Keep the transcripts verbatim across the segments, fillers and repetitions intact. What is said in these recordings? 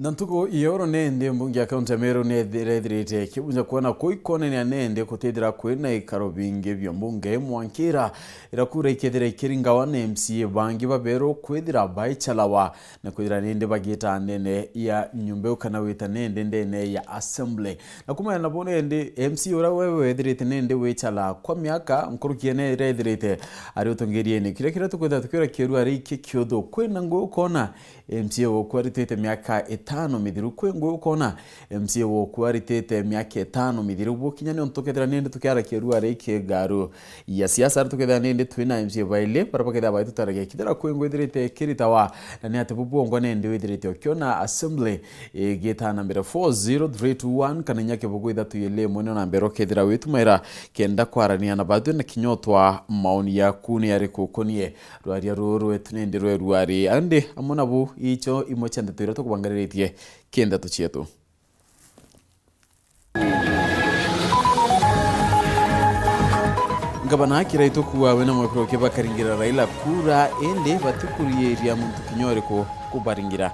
Na ntuku ya oro nende mbunge ya kaunti ya Meru nethirethirite ikibunja kwona kuu ikonania nende kutithira kwina ikaro bingi bia mbunge mwankira ira kura ikethira ikiringawa na M C A bangi baberu kwithira baichalawa na kwithira nende bagiita ndene ya nyumba iu kana wita nende ndene ya assembly. Na kumana nabo nende M C A uria we wethirite nende wichala kwa miaka nkuruki ene irethirite ari utongeriene. Kiria kiria tukwithira tukiura kiuru ari iki kiuthu kwina ngui ukona M C A woku aritite miaka itano mithiru, kwi ngui ukona M C A woku aritite miaka itano mithiru. Bukinya ni untu tukethira nindi tukiarakia ruari kigaru ya siasa, ari tukethira nindi twina M C A baili baria bakethira baitutaragia kithira kwi ngui ithirite ikiritawa, na ni ati bu bwongwa nindi withirite ukiona assembly igitana mbere. Four zero three two one kana inya kibugu ithatu ili imwe ni namba iria ukethira witumaira kenda kwarania na batwi na kinya utwa maoni yaku ni ariku ukonie rwaria ruru rwetu nindi rwe ruari. Andi amwe nabu icho imwe cia ndeto iria tukubangiriritie ki ndeto cietu. Ngavana Kiraitu kuuga we na mwekuru uki bakaringira Raila kura, indi batikuriiria muntu kinya uriku kubaringira.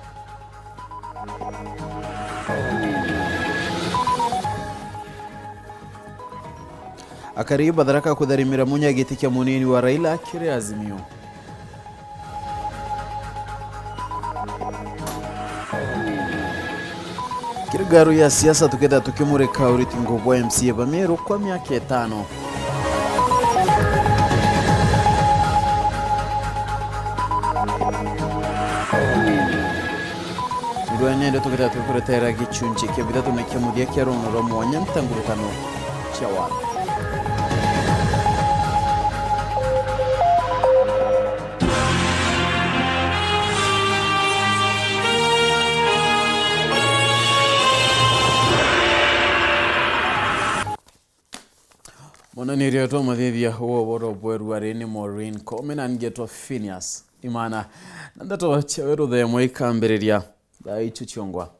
Akari batharaka kutharimira Munya giti kia munini wa Raila kiri Azimio. Kiri garu ya siasa tuketha tukimurika uriti nguo bwa M C A ba Meru kwa miaka itano. Nirwene ndio tuketha tukuretera gichunchi kia bithatu na kia muthia kia rono rwa mwanya ntangurutano cia watho. Monaniria twa mathithia wa uboro bweru ari ni Maureen Kome na ngetwa Phineas Imana. Na ndeto cia weru themwe ikambiriria thaa icio ciongwa.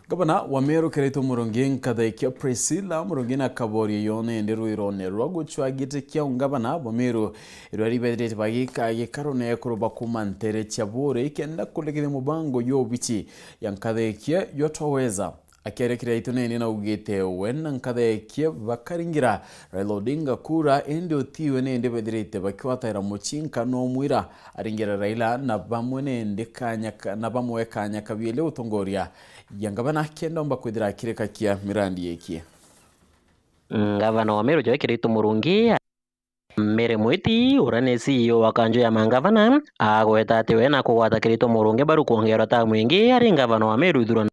Gavana wa Meru Kiraitu Murungi nkatha ikia Priscilla Murungi na kaboria yone indi rwirone rwa gucwa giti kia ungavana bwa Meru irwari bethirite bagika gikaro na ekuru bakuma ntere cia bure ikenda kurikithia mubango yo obici ya nkatha ikia yo twaweza. Akiaria Kiraitu nene naugite we na nkatha ikia bakaringira Raila Odinga kura, indi utiwe nindi bethirite bakiwataira mucinka no mwira aringira Raila na bamwe nindi kanya ka-, na bamwe kanya kabieli utongoria ya ngavana kenda omba kwithira akirikakia mirandi yekie. Ngavana wa Meru Joy Kiraitu Murungi, Mary Mwiti, uria ni C E O wa kanju ya mangavana, agweta ati we na kugwata Kiraitu Murungi baru kwongerwa tamu ingi ari ngavana wa Meru ithurano.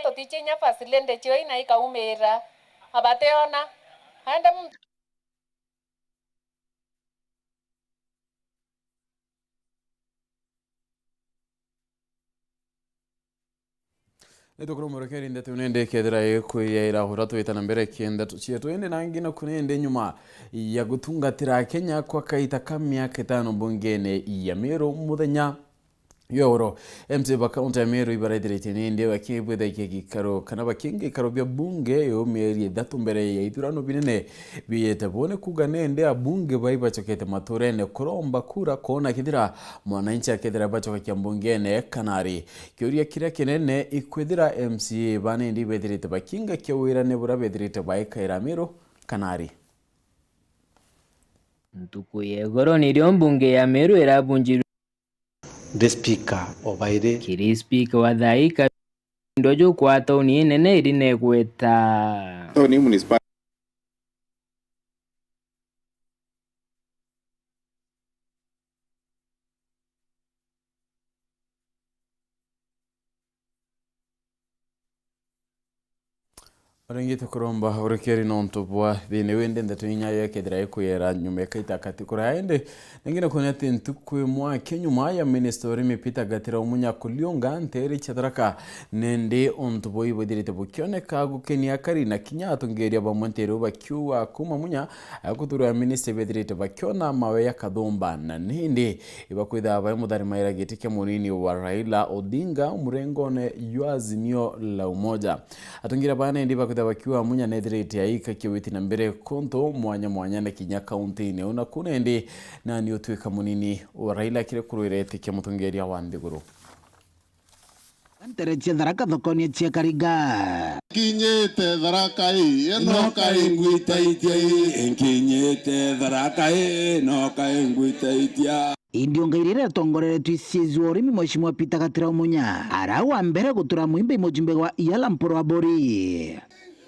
Tutiche inya first lady cio ina ikaumira. Abateona. Aende muntu. Nitukurumurukiri ndeto nindi kethira ikwiyaira uria twita na mbere ki ndeto cietu, indi nangi naku nindi nyuma ya gutungatira Kenya kwa kaita ka miaka itano mbungene ya Meru muthenya Yoro, M C A ba kaunti ya Meru ibaraithirite nindi bakibwithagia gikaro kana bakinga ikaro bia bunge yo mieri ithatu mbere ya ithurano binene biyete. Bo ni kuuga nindi abunge bai bacokete maturene kuromba kura koona kethira mwananchi akethira bacokakia mbungene kana ari. Kiuria kiria kinene ikwithira M C A ba nindi bethirite bakinga kia wirane buria bethirite baikaira Meru kana ari. Ntuku ya igoro nirio mbunge ya Meru irabunjirwe. Ndi speaker o bairi. Kiri speaker wa thaika ndo jukwa tauni inene iri negweta. Tauni municipal. Urengete kuromba urekeri nontu bwa thiini windi ndeto inya yekethira ikuyera nyuma ikaita kati kuraya indi ningine kunya ati ntuku imwe aki nyuma ya minister urimi Peter Gatira umunya kuliunga nteri cia Tharaka nindi untu bui bwithirite bukioneka gukenia akari na kinya atongeria bamwe nteri bakiuga kuma munya ya kuthurwa ya minister bethirite bakiona mawe ya kathumba na nindi ibakwithira bai mutharimaira giti kia munini wa Raila Odinga murengone jwa Azimio la Umoja. Atongeria baa nindi bakwithira bakiuga munya nethirite aikakia witi na mbere kuntu mwanya mwanya na kinya kaunti-ini una ku nindi nani utwika munini wa Raila kiri kurwira iti kia mutongeria wa nthiguru. Ntere cia Tharaka thokoni cia Kariga. Kinyite Tharaka ii, ino kai ngwitaitia ii, nkinyite Tharaka ii, ino kai ngwitaitia. Indi ungairire atongoreretwe C S wa urimi Mheshimiwa Peter Gatirau Munya, ara wa mbere gutura mwimbi mujumbe wa Iala Mpuru Aburi.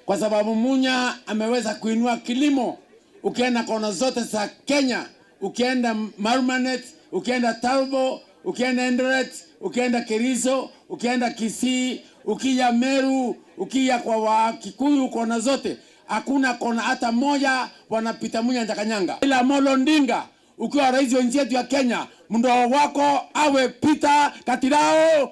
Kwa sababu Munya ameweza kuinua kilimo, ukienda kona zote za Kenya, ukienda Marumanet, ukienda Talbo, ukienda Eldoret, ukienda Kericho, ukienda Kisii, ukija Meru, ukija kwa Wakikuyu, kona zote, hakuna kona hata moja Bwana Peter Munya hajakanyanga. Raila Amolo Odinga, ukiwa rais wa nchi yetu ya Kenya, mdogo wako awe Peter Gatirau.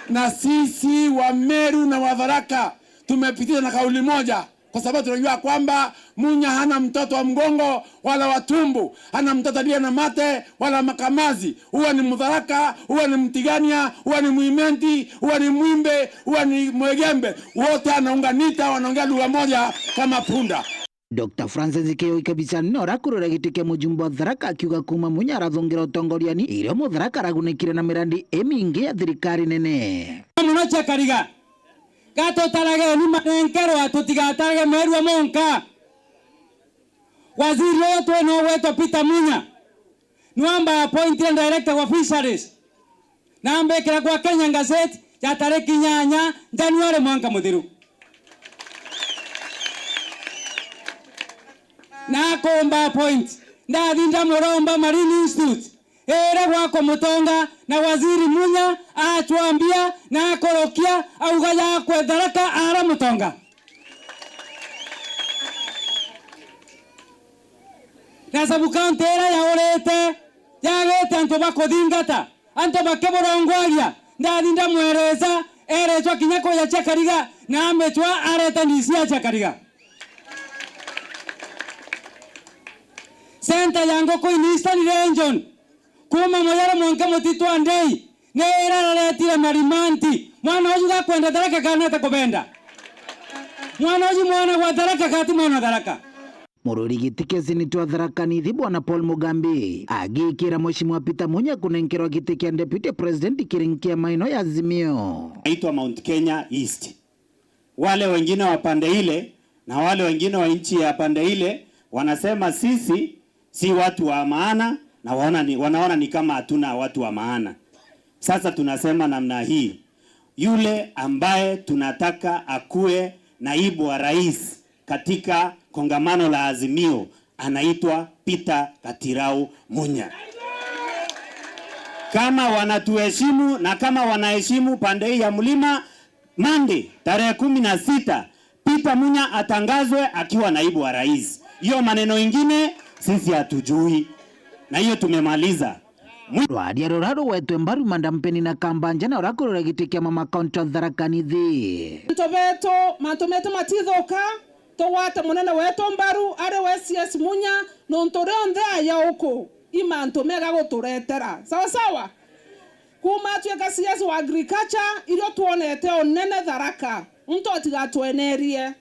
Na sisi wa Meru na wa Tharaka tumepitiza na kauli moja, kwa sababu tunajua kwamba Munya hana mtoto wa mgongo wala wa tumbo, hana mtoto aliye na mate wala makamazi. Huwa ni Mtharaka, huwa ni Mtigania, huwa ni Mwimenti, huwa ni Mwimbe, huwa ni Mwegembe, wote anaunganita, wanaongea lugha moja kama punda. Doctor Francis Kiyoi Kabichani ni urakurura giti kia mujumbe wa Tharaka akiuga kuuma Munya arathungira utongoriani, irio Mutharaka aragunikire na mirandi imingi ya thirikari nene. Muno cia Kariga, gatutarageni manenkerwa, tutigatarage merua monka. Waziri uyu twina ugwetwa Peter Munya, niwe amba appointire director wa fisheries, na ambikira kwa Kenya Gazette ya tariki inyanya Januari mwanka muthiru. Na akumba appoint, ndathi ndamuromba Marine Institute, ire gwakwa Mutonga, na Waziri Munya acwambia na akurukia, auga yakwe Tharaka ara Mutonga. Na sub county iria yaurite, yagite antu ba kuthingata, antu bakiburongwagia, ndathi ndamwereza, erecwa kinya kuja cia Kariga, na amicwa areta ndisia cia Kariga. Center ya nguku in Eastern Region, kuuma Muyara mwanka Mutitu wa Ndei, ni iraretire marimanti. Mwana uju gakwenda Tharaka kana ata kubenda? Mwana uju mwana gwa Tharaka kana ti mwana wa Tharaka? Mururi giti kia seneti wa Tharaka Nithi, Bwana Paul Mugambi, agikira Mheshimiwa Peter Munya kunenkerwa giti kia Deputy President kiri nkia maino ya Azimio. Naitwa Mount Kenya East. Wale wengine wa pande ile na wale wengine wa nchi ya pande ile wanasema sisi si watu wa maana, na waona ni, wanaona ni kama hatuna watu wa maana. Sasa tunasema namna hii, yule ambaye tunataka akue naibu wa rais katika kongamano la Azimio anaitwa Peter Gatirau Munya. Kama wanatuheshimu na kama wanaheshimu pande hii ya mlima, Monday, tarehe kumi na sita, Peter Munya atangazwe akiwa naibu wa rais. Hiyo maneno ingine sisi hatujui. Na hiyo tumemaliza. Mwi- Rwaria rura rugwetwe mbaru, Madam Penina Kambanja, na urakurura giti kia mama kaunti ya Tharaka Nithi. Antu betu, mantu metu matithuka, tugwate munene wetu mbaru, ari we C S Munya, nontu rionthe aja uku, i mantu mega guturetera. Sawa sawa? Kuuma atuika C S wa agriculture, irio twonete unene Tharaka, untu atigatwenerie.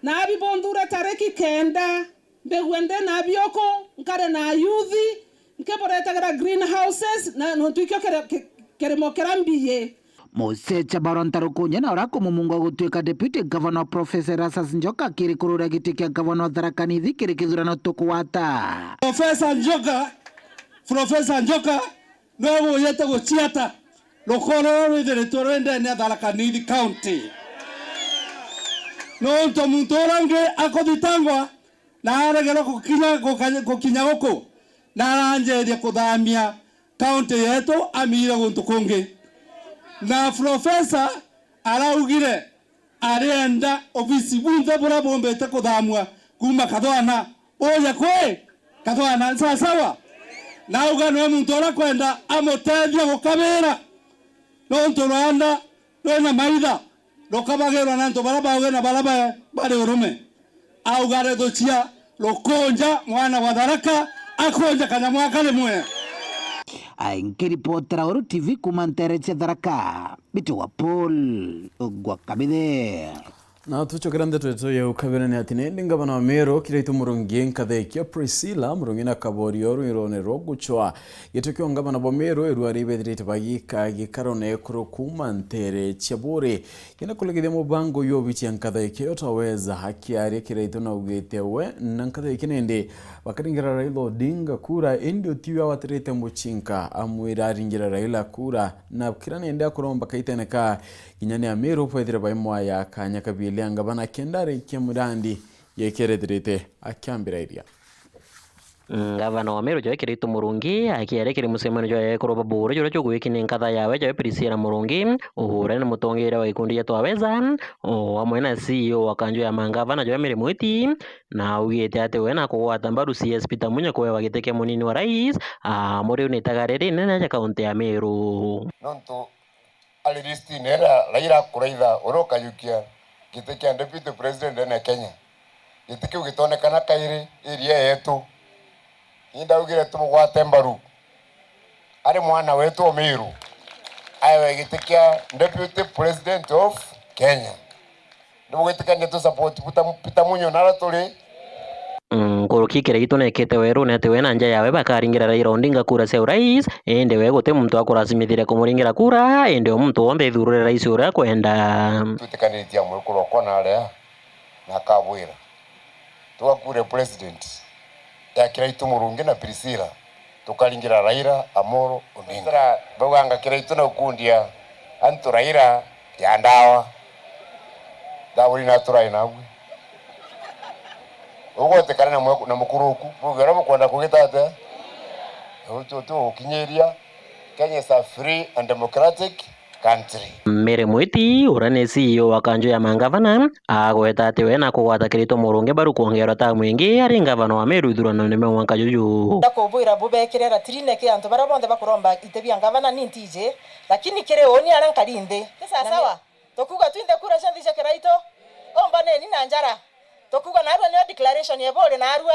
Nabi bunthure tariki kenda, mbigue ndi nabi uku, nkare na ayuthi, nkiburetagira greenhouses, na nontu ikio kiri-, ki-, kirimo kiria mbiyi. Musecha Baronta Rukunja na uria akumumunga gutuika Deputy Governor Professor Erastus Njoka kiri kururia giti kia Governor wa Tharaka Nithi kiri kithurano tukugwata. Professor Njoka, Professor Njoka, niwe ujite guciata rukoro ruria rwithiritwe rwi ndene ya Tharaka Nithi County. Nontu muntu uria ungi akuthitangwa na aregerwa gukinya, guka-, gukinya guku, na aranjiria kuthamia county yetu amiire guntu kungi. Na Professor araugire, arienda obisi bunthe buria bumbite kuthamua kuuma Kathwana buja kwi Kathwana, ni sawasawa? Nauga niwe muntu uria kwenda amutethia gukabira, nontu rwanda rwina maitha rukabagirwa ni antu baria bauge na baria ba-, bari urume. Auga arethucia Rukunja mwana wa Tharaka, akunja kanyamu aka rimwe. Ai, nkiripotera Weru T V kuuma ntere cia Tharaka, mbitagwa Paul Ogwa Kabithe. Na tucokera ndeto yetu ya ukabira ni ati nindi ngavana wa Meru Kiraitu Murungi nkathikia Priscilla Murungi na Kaborio rwirone rwa gucwa giti kia ngavana bwa Meru, irua ribethirite bagika gikaro na ekuru kuuma ntere cia Buri. Kenda kulegethia mubango uyu obicia nkathikia Twaweza akiaria Kiraitu naugite we na nkathikia nindi bakaringira Raila Odinga kura, indi utiwe awatirite mucinka amwira aringira Raila kura, na kira nindi akuromba kaitene ka kinya ni Ameru bwethire baimwaya kanya kabilia ngavana kenda arikia mirandi yekerethirite akiambira iria. Ngavana wa Meru Joe Kiraitu Murungi akiaria kiri mucemanio jwa ekuru ba Buri juria jugwiki ni nkatha yawe Joe Priscilla Murungi, uria ni mutongeria wa gikundi gia Twaweza, o amwe na C E O wa kanju ya mangavana Joe Mary Mwiti, na augite ati we na kugwata mbaru C S Peter Munya kuewa giti kia munini wa rais, amuriu ni itaga riri rinene ja kaunti ya Meru. Nontu ari listine iria Raila akuraitha uria ukajukia giti kia deputy president ene Kenya. Giti kiu gitonekana kairi area yetu. Ni ndaugire tumugwate mbaru. Ari mwana wetu o Meru. Aewe giti kia deputy president of Kenya. Ndibugwitikania tu support Peter, Peter Munyo nara turi. Mm, nkuruki Kiraitu nekete werune ati we na nja yawe bakaringira Raila Odinga kura cia urais, indi we guti muntu akurasimithire kumuringira kura, indi o muntu wonthe ithurure rais uria akwenda. Twitikanitie amwe kurokwa na aria na akabwira. Tugakure president ya Kiraitu Murungi na Priscilla, tukaringira Raila Amolo Odinga. Tara bauganga Kiraitu na ukundia antu Raila ya ndawa. Ndawa ina turai nabwe. Ugotekana na mwe-, na mukuruku, buge uria bukwenda kugita atia? Utu tu ukinyiria. Kenya is a free and democratic country. Mary Mwiti, uria ni C E O wa kanju ya mangavana, agweta ati we na kugwata Kiraitu Murungi mbaru kwongerwa tamu ingi ari ngavana wa Meru ithuranone mwa mwanka juju. Ndakubwira bubekire ratirine ki antu baria bonthe bakuromba iti bia ngavana ni ntiji, lakini kiri uni aria nkari nthi. Ni sawa sawa. Tukuuga twinthe kura cionthe cia Kiraitu, umbaneni na njara. Tukuuga naarua niyo declaration ya Buri naarua.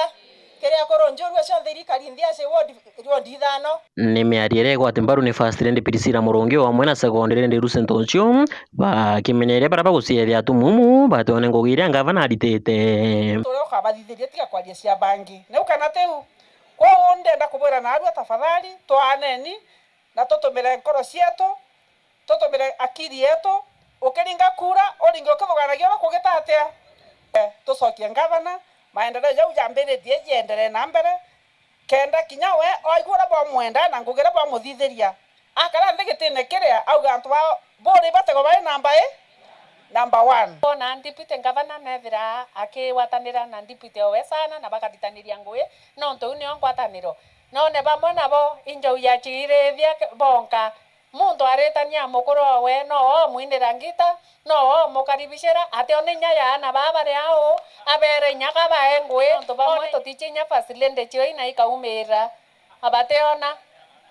Kiri akuru njurua cionthe irikari nthi aci ward, ward ithano. Ni miario iria igwati mbaru ni First Lady Priscilla Murungi o amwe na Second Lady Lucy Ntoncio, bakimenyeria baria baguciethia atumumu batione ngugi iria ngavana aritite. Turia ukabathithiria tiga kwaria cia bangi. Niu kana tiu? Kwou ndenda kubwira naarua, tafadhali, twaaneni na tutumire nkoro cietu, tutumire akiri yetu, ukiringa kura, uringe ukithuganagia uria kugita atia. Eh, tucokie ngavana, maendeleo jau jambiritie jienderee na mbere, kenda kinya we aigua uria bwamwenda na ngugi iria bwamuthithiria. Akara nthi gitine kiria, auga antu ba Buri batigwe bari namba i, namba one. Bona deputy ngavana nethira akigwatanira na deputy owe sana na bakaritaniria ngugi, nontu iu nio ngwataniro. None bamwe nabo injau ya chigirithia bonka. Muntu aritania mukuru owe, no omwinira ngita, no omukaribishira, atione inya ya aana baa bari au, abere inya kabae ngui. Nontu bamwe tutichi inya first lady cio ina ikaumira, abationa.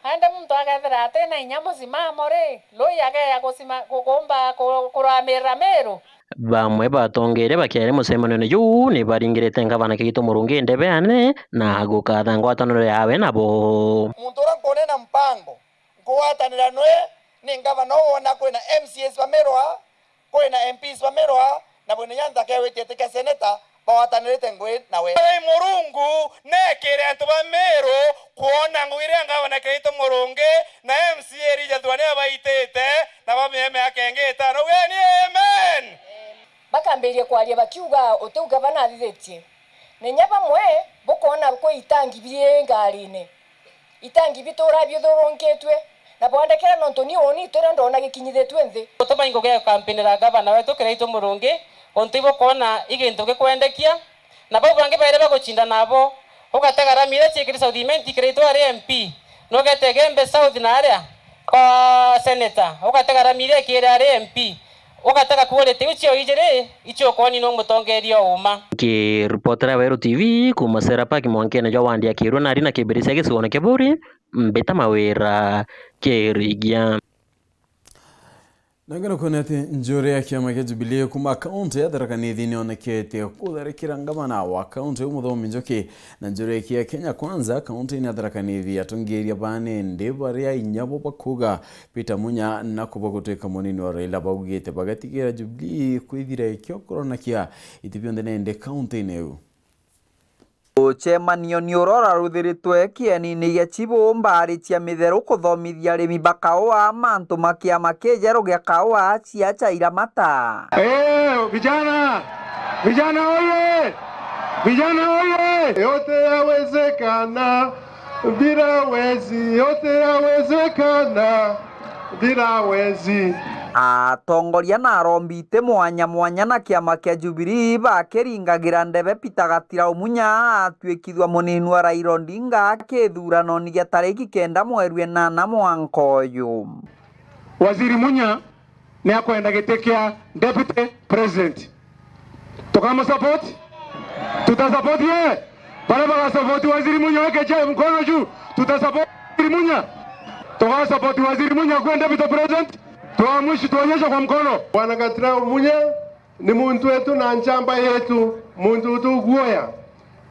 Aende muntu akethira atina inya musimamo ri, lui akeya kusima-, ku-, kumba ku-, kuramirira Miru? Bamwe batongeria bakiaria mucemanione juu ni baringirite ngavana Kiraitu Murungi ndebe ane na gukatha ngwataniro yawe nabo. Muntu uria nkuneena mpango nkugwatanira nwe ni ngavana uu wona kwina M C As ba Miru aa, kwina M Ps ba Miru aa, na bwina inya nthaka ya gwitikia senator bagwatanirite ngui nawe. Ai Murungu, nekire antu ba Miru kwona ngugi iria ngavana Kiraitu Murungi na M C A Elijah Thuania baitite na bamie miaka ingi itano. Ugeni amen. Bakambiria kwaria bakiuga, uti u ngavana athithitie. Na inya bamwe bukoona kwi itangi biri ngarine. Itangi bituura biuthurungitue, na bwandekera nontu ni uuni turia ndoona gikinyithitue nthi. Gutuma ingugi ya kampeni na ngavana wetu Kiraitu Murungi, untu ibukoona i gintu gikwendekia, na bau bangi bairi bagucindana nabo, ugatega rami iria ciikiri South Imenti Kiraitu ari M P, na ugete Igembe South na aria kwa senator, ugatega rami iria ikiri ari M P, ugatega quality iu cio ijiri icio ukooni ni mutongeria uuma. Nkiripotera Weru T V kuuma Sera Park mwankene jwa wandi ya Kirua nari na Kibiricia gicigoone kia Buri, mbita Mawira Kirigia. Na ngeno kwona ati njuri ya kiama kia Jubilee kuma kaunti ya Tharaka Nithi nionekete kutharikira ngavana wa kaunti iu Muthomi Njuki, na njuri ya Kenya Kwanza kaunti-ini ya Tharaka Nithi, atongeria ba nende baria inya bo bakuga Peter Munya na kuba gutuika munini wa Raila baugite bagatigira Jubilee kwithira ikio kuronakia iti bionthe nende kaunti-ini iu. Ucemanio ni uria uraruthiritwe kieni-ini gia Chibu, mbaari cia mitheru, kuthomithia arimi ba kaua mantu ma kiama kijeru gia kaua cia Chairamata. Eh, vijana! Vijana oye! Vijana oye! Yote yawezekana, bila wezi, yote yawezekana. Bila wezi. Atongoria na arombi iti mwanya mwanya na kiama kia Jubilee bakiringagira ndebe Peter Gatira Umunya atuikithua munini wa Raila Odinga kithuranoni gia tariki kenda mweri enana mwanka uyu. Waziri Munya ni akwenda giti kia Deputy President. Tukamusupport? Tutasupport ye? Baria bagasupport Waziri Munya weke je mkono juu. Tutasupport Waziri Munya? Tukasupport Waziri Munya kuwa Deputy President? Tuamwishi tuonyeshe kwa mkono. Bwana Gatira Munya ni muntu wetu na nchamba yetu, muntu tuguoya.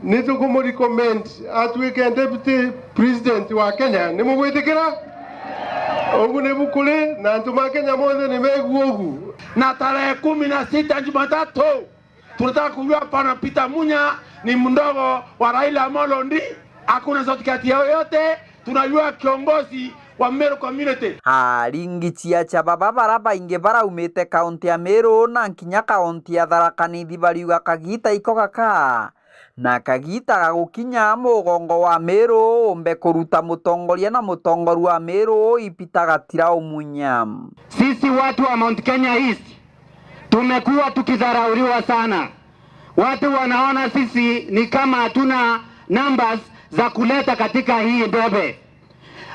Ni tukumurecommend atuike Deputy President wa Kenya. Ni mugwitikira? Ugu ni bukuri, na antu ma Kenya monthe ni begua ugu. Na tarehe kumi na sita Jumatatu, tunataka kujua pana Peter Munya ni mdogo wa Raila Amolo Odinga. Hakuna shortcut yoyote, tunajua kiongozi wa Meru community. Aringi ciaca baba bara baingi baraumite kaunti ya Meru na nkinya kaunti ya Tharaka Nithi bariuga kagita iko gaka. Na kagita ga gukinya mugongo wa Meru umbe kuruta mutongoria na mutongoru wa Meru Peter Gatira Umunya. Sisi watu wa Mount Kenya East tumekuwa tukidharauliwa sana. Watu wanaona sisi ni kama hatuna numbers za kuleta katika hii debe.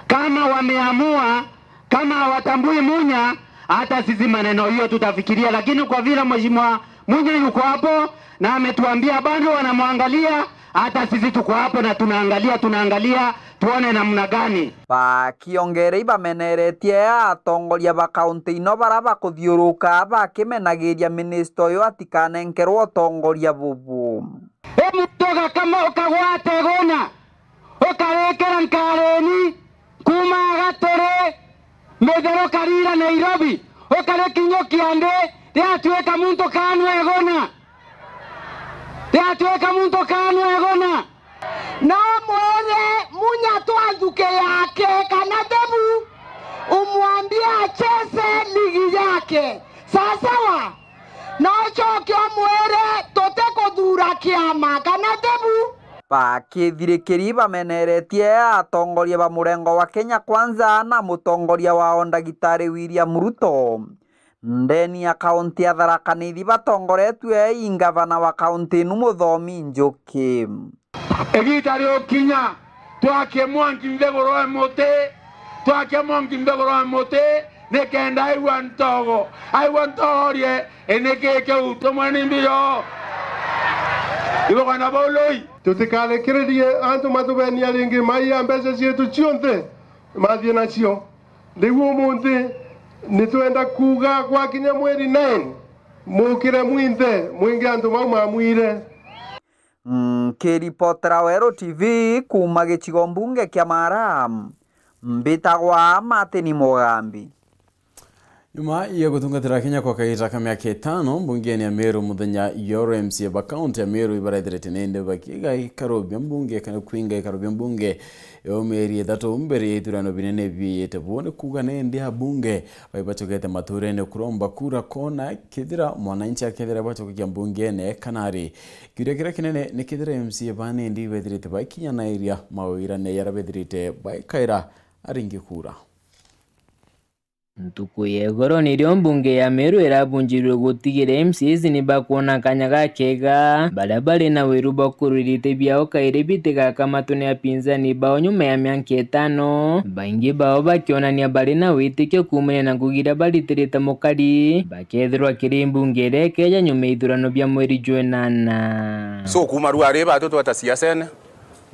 Kama wameamua, kama hawatambui Munya, hata sisi maneno hiyo tutafikiria, lakini kwa vile Mheshimiwa Munya yuko hapo na ametuambia bado wanamwangalia, hata sisi tuko hapo na tunaangalia, tunaangalia tuone namna gani. Bakiongeera ibameneretie atongoria ba kaunti ino bara bakuthiuruka bakimenagiria minista uyu atikanenkerwe utongoria bubu. I muntu ugakama ukagwata iguna, ukarikira nkareni, kuuma Gaturi, mitheru ukarira Nairobi, ukarikinyukia ndi, riatuika muntu kanwa iguna. Riatuika muntu kanwa iguna. No mwire Munya twa nthuki yake kana Debu, umwambie acheze ligi yake. Sawa sawa? Na ucoke umwire tutikuthuura kiama kana Debu. Bakithirikiri bameneretie atongoria ba murengo wa Kenya Kwanza na mutongoria wao Ndagitari William Ruto. Ndeni ya kaunti ya Tharaka Nithi batongoretue i ngavana wa kaunti inu Muthomi Njuki. Igiita riukinya, twakie mwanki nthiguru e muti, twakie mwanki nthiguru e muti, nikenda aigua ntogo. Aigua ntogo rie, i niki kiu? Tumwe ni mbio. Ibukwenda bau lui? Tutikarikiririe antu matubenia ringi, maiya mbeca cietu cionthe, mathie nacio. Riu umunthi, nitwenda kuuga gwakinya mweri nine, mukire mwinthe, mwingi antu bau mamwire. Nkiripotera Weru T V kuuma gicigo mbunge kia Mara, mbitagwa Martin Mugambi. Nyuma ya gutungatira Kenya kwa kagiita ka miaka itano mbungene ya Meru, muthenya ya oro M C A ba kaunti ya Meru ibarethirite nende bakiiga ikaro bia mbunge kana kwinga ikaro bia mbunge ya mieri ithatu mbere ya ithurano binene biiyite. Buu ni kuuga nende abunge baibacokete maturene kuromba kura kona kethira mwananchi akethira bacokekia mbungene kana ari. Kiuria kiria kinene ni kethira M C A ba nende ibethirite baikinyanairia mawirane yaria bethirite baikaira aringi kura. Ntuku ya igoro nirio mbunge ya Meru irabunjirwe gutigira M C As ni bakwona kanya gakega, baria bari na wiru bwa kurwirite biao kairi bitigakamatwe ni apinzani bao nyuma ya mianka itano, baingi bao bakionania bari na witikio kuumania na ngugi iria baritirite mukari, bakethirwa kiri mbunge iria ikeeja nyuma ya ithurano bia mweri jwa inana. So, kuuma riu ari batu tweta siasene,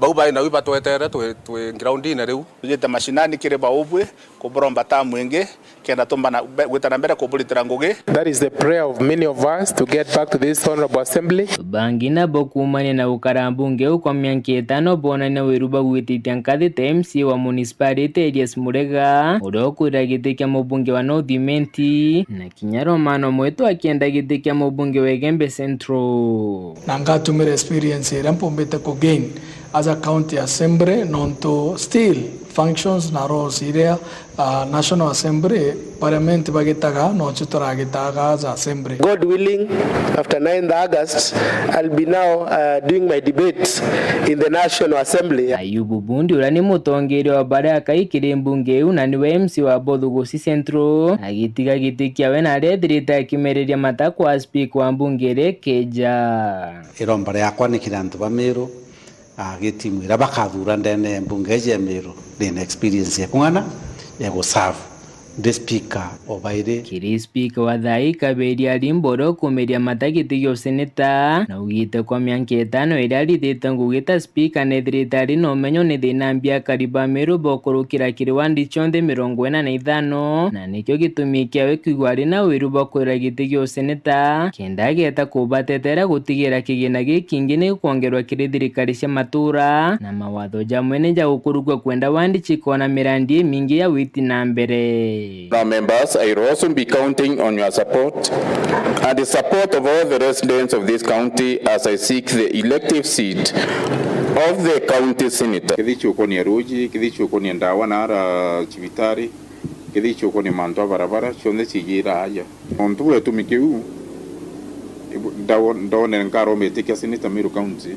Bau bai nau ibatwetere twi, twi groundine riu. Tujite mashinani kiri baubwi kuburomba tamu ingi, kenda tumbana be-, gwita na mbere kuburitira ngugi. That is the prayer of many of us to get back to this honorable assembly. Bangi nabo kuumania na gukara mbunge uu kwa mianka itano boonania wiru bwa gwititia nkathi ta M C A wa municipality Elias Murega, uria ukwira giti kia mubunge wa North Imenti, na kinya Romano Mwitu akienda giti kia mubunge wa Igembe Central. Na ngatumira experience iria mpumbite ku gain as a county assembly, nontu still functions na roles iria, ah, National Assembly, Parliament bagitaga, nocio turagitaga as assembly. God willing, after ninth August, I'll be now, uh, doing my debates in the National Assembly. Ayubu Bundi, uria ni mutongeria wa baria akai kiri mbunge iu na niwe M C A wa Bothugusi Central, agitiga giti kiawe na aria ethirite akimereria mata kwa speaker wa mbunge iria ikeja. Iromba riakwa ni kiri antu ba Meru, a, gitimu iria bakathura ndene ya mbunge iji ya Meru, ndina experience ya kung'ana ya guserve ndi speaker o bairi. Kiri speaker wa thaa ii Kaberia Limbo uria ukumeria mata giti gia useneta, naugite kwa mianka itano iria arithite ngugi ta speaker nethirite ari na umenyo ni thina mbi akari ba Meru bokurukira kiri wandi cionthe mirongo ina na ithano, na nikio gitumi kiawe kwigua ari na wiru bwa kwira giti gia useneta, kenda ageta kubatetera gutigira kigina gikingi ni gikwongerwa kiri thirikari cia matura, na mawatho jamwe ni ja gukurukua kwenda wandi cikona mirandi imingi ya witi na mbere. Now, members, I will also be counting on your support and the support of all the residents of this county as I seek the elective seat of the county senator. Kithi ciukonia ruji, kithi ciukonia ndawa na ara cibitari, kithi ciukonia mantu a barabara, cionthe ciijira aja. Nontu bwa gitumi kiu, ibu-, ndawo-, ndonere nkaromba itikia senator Meru County,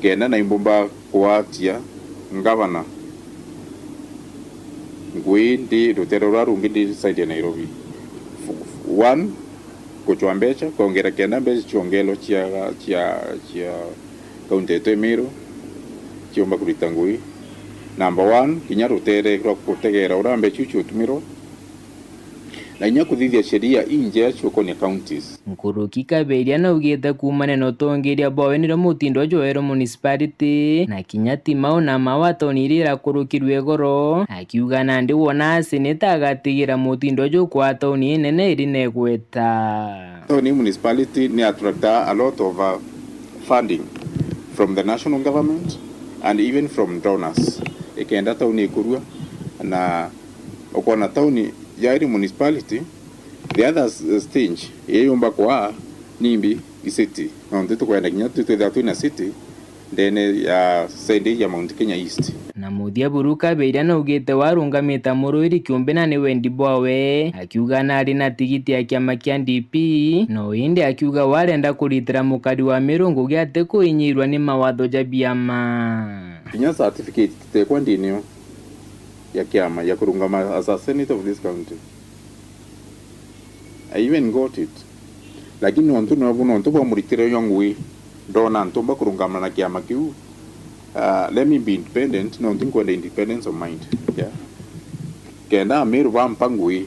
kenda na imbumba kuatia ngavana ngui ndi rutere ruria rungi ndi side ya Nairobi. One, gucwa mbeca, kwongera kenda mbeca ciongerwa cia, cia, cia kaunti yetu ya Meru, ciumba kurita ngui. Number one, kinya rutere rwa gutegera uria mbeca iu ciutumirwa, na inya kuthithia sheria injea ciukonia counties. Nkuruki Kaberia naugite kuumania na utongeria bwawe nirio mutindo uju weru municipality, na kinya ti mau na mau a tauni iria irakurukirue igoro, akiuga nandi wona seneta agatigira mutindo uju kwa tauni inene iri na igweta. Tauni municipality ni attractaa a lot of, uh, funding from the national government and even from donors. Ikenda tauni ikurua na ukoona tauni ya iri municipality, the other s-, stage iyumba kwaa nimbi i city. Nontu tukwenda kinya tu twithirwa twina city ndene ya side ya Mount Kenya East. Na muthia buru Kaberia naugite warungamite muruiri kiumbe na ni wendi bwawe, akiuga nari na tigiti ya kiama kia D P, no indi akiuga warenda kuritira mukari wa Meru ngugi atikuinyirwa ni mawatho ja biama. Kinya certificate tutekwa ndinio ya kiama ya kurungama as a senator of this county. I even got it. Lakini nontu nobu, nontu bwa muritire yo ngui, ndona ntumba kurungama na kiama kiu. Uh, let me be independent, nontu nkwenda independence of mind. Yeah. Kenda Ameru bampa ngui,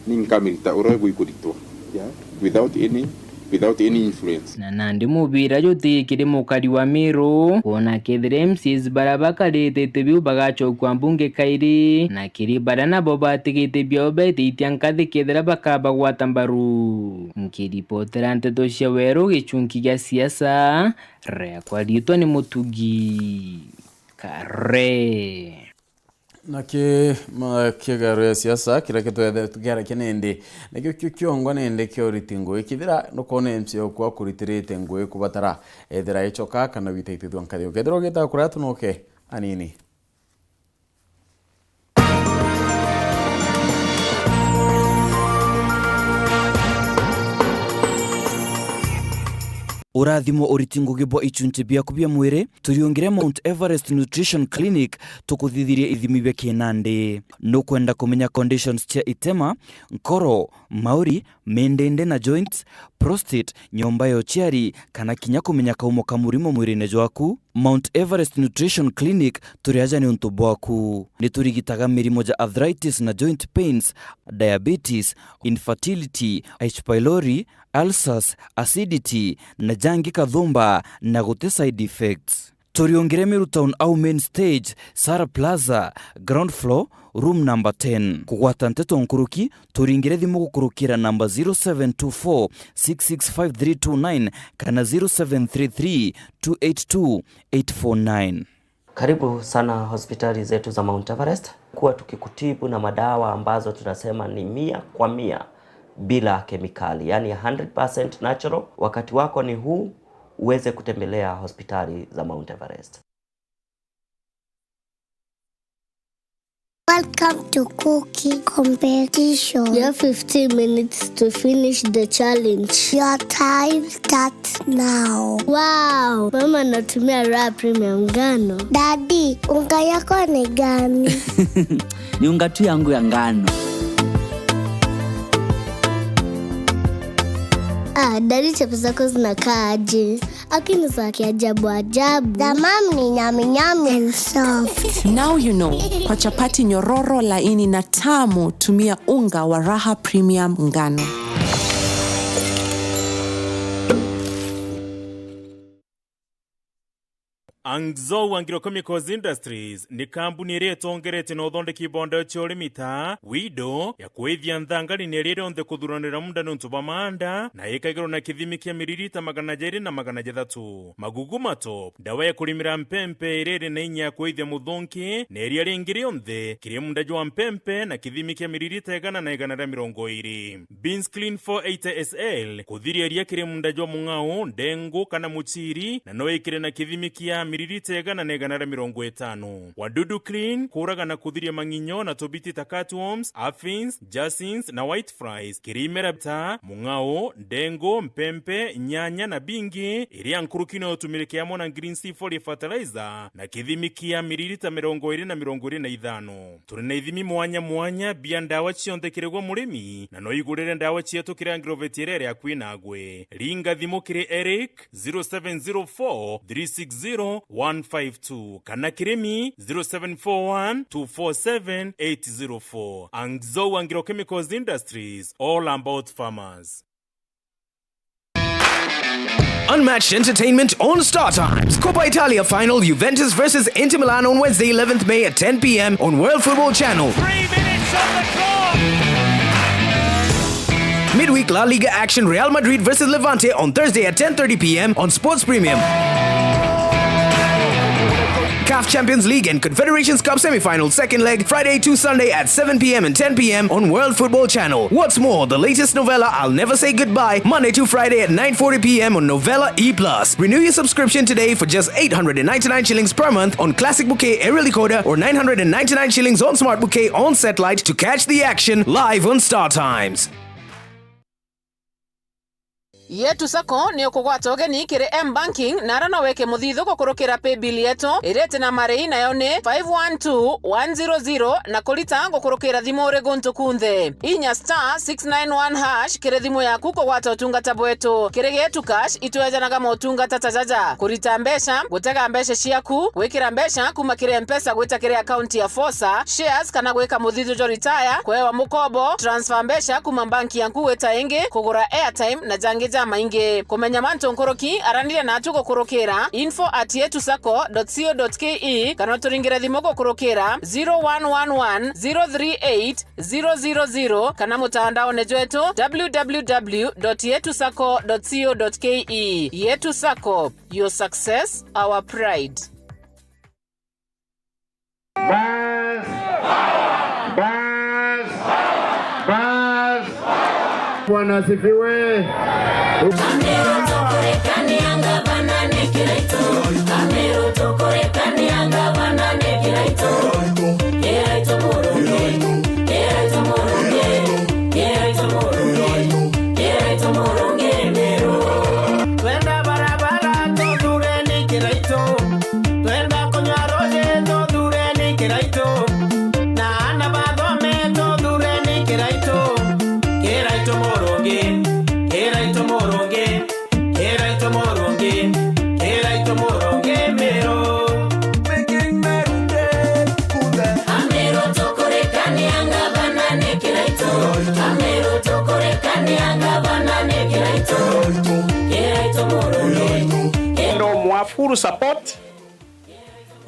ni nkamirita uria iguikuritwa. Yeah. Without any, without any influence. Na nandi mubira juti kiri mukari wa Meru, kwona kethira M C As baria bakarite iti biu bagacokua mbunge kairi, na kiri baria nabo batigite biao betitia nkathi kethira bakabagwata mbaru. Nkiripotera nteto cia weru gichunki gia siasa, riakwa riitwa ni Mutugi Kare. Na ki, ma, kigaro ya siasa kiria kitwethe tukiarakia nindi, nikio kio kiongwa nindi kia uriti ngui. Kithira nukwona M C A oku akuritirite ngui kubatara, ethira ichoka kana witaitithua nkathi. Ukethira ugita kuria tunoke anini. Urathimo uriti ngugi bwa ichunchi biaku bia mwiri, turiungire Mount Everest Nutrition Clinic, tukuthithirie ithimi bia kinandi. Nukwenda kumenya conditions cia itema, nkoro, mauri, mindindi na joints, prostate, nyomba ya uciari, kana kinya kumenya kaumo ka murimo mwirine jwaku? Mount Everest Nutrition Clinic turi aja niuntu bwaku. Ni turigitaga mirimo ja arthritis na joint pains, diabetes, infertility, H. pylori, ulcers, acidity, na jangi kathumba, na guti side effects. Turiungire Meru Town au main stage, Sara Plaza, ground floor, room number ten. Kugwata nteto nkuruki, turingire thimu gukurukira namba zero seven two four six six five three two nine kana zero seven three three two eight two eight four nine. Karibu sana hospitali zetu za Mount Everest. Kuwa tukikutibu na madawa ambazo tunasema ni mia kwa mia bila kemikali, yani hundred percent natural. Wakati wako ni huu, uweze kutembelea hospitali za Mount Everest. Welcome to cooking competition. You have fifteen minutes to finish the challenge. Your time starts now. Wow, mama anatumia Raha Premium ngano. Daddy, unga yako ni gani? Ni unga tu yangu ya ngano. Ah, daddy, chapo zako zinakaa aje? Lakini za kiajabu ajabu. The mom ni nyami nyami and soft. Now you know, kwa chapati nyororo, laini na tamu, tumia unga wa Raha Premium ngano. Angzou Agrochemicals Industries ni kambuni iria itongeretie na uthondeki bwa ndawa cia urimi ta Wido ya kwithia nthangari na iria rionthe kuthuranira munda niuntu bwa maanda, na ikagirwa na kithimi kia miririta magana jairi na magana jathatu. Magugu Mato, ndawa ya kurimira mpempe iria iri na inya ya kwithia muthunki na iria ringi rionthe kiri munda jwa mpempe na kithimi kia miririta igana na igana ria mirongo iri. Beans Clean four eighty S L, kuthiria iria kiri munda jwa mung'ao, ndengu kana muchiri, na no ikire na kithimi kia miririta igana na igana ria mirongo itano. Wadudu Clean, kuraga na kuthiria mang'inyo na tubiti ta cutworms, aphids, jacinths na white flies, kiri imera ta mung'ao, ndengu, mpempe, nyanya na bingi, iria nkuruki no utumirike amwe na Green C forty fertilizer na kithimi kia miririta mirongo iri na mirongo iri na ithano. Turi na ithimi mwanya mwanya bia ndawa cionthe kiri gwe murimi, na no igurire ndawa cietu kiri agrovet iria iri akui nagwe. Ringa thimu kiri Eric, zero seven zero four three six zero one five two, kana kiri mi, zero seven four one two four seven eight zero four. Angzou Agrochemicals Industries, all about farmers. Unmatched entertainment on Star Times. Coppa Italia final, Juventus versus Inter Milan on Wednesday, eleventh May at ten p.m. on World Football Channel. Three minutes on the clock. Midweek La Liga action, Real Madrid versus Levante on Thursday at ten thirty p.m. on Sports Premium. CAF Champions League and Confederations Cup semi-final second leg, Friday to Sunday at seven p.m. and ten p.m. on World Football Channel. What's more, the latest novella, I'll Never Say Goodbye, Monday to Friday at nine forty p.m. on Novella E plus. Renew your subscription today for just eight hundred and ninety-nine shillings per month on Classic Bouquet aerial decoder or nine hundred and ninety-nine shillings on Smart Bouquet on satellite to catch the action live on Star Times. Yetu Sacco ni ukugwata ugeni kiri M Banking, na ara no wike muthithu gukurukira paybill yetu iria iti na marei, nayo ni five one two one zero zero, na kurita gukurukira thimu uri guntu kunthe. Inya star six nine one hash kiri thimu yaku kugwata utungata bwetu. Kiri Getu Cash, itwejanaga motungata ta jaja: kurita mbeca, gutega mbeca ciaku, gwikira mbeca kuma kiri Mpesa gwita kiri akaunti ya Fosa, shares kana gwika muthithu jwa retire, kwewa mukobo, transfer mbeca kuma banki yaku gwita ingi, kugura airtime na jangi jamaingi. Kumenya mantu nkuruki, araniria natu gukurukira info at yetu sacco dot co dot ke kana uturingire thimu gukurukira zero one one one zero three eight zero zero zero kana mutandaone jwetu w w w dot yetu sacco dot co dot ke. Yetu Sacco, your success, our pride. Bas! Bas! Bas! Bwana asifiwe. Twenda barabara, tuthureni Kiraitu. Twenda kunywa ruji, tuthureni Kiraitu. Na ana bathome, tuthureni Kiraitu. Kiraitu murungi, Kiraitu murungi, Kiraitu murungi, Kiraitu murungi Miru. Making Meru great again. Amiru tukurikania ngavana ni Kiraitu. Amiru tukurikania ngavana ni Kiraitu. Kiraitu murungi. Ndo mwa full support.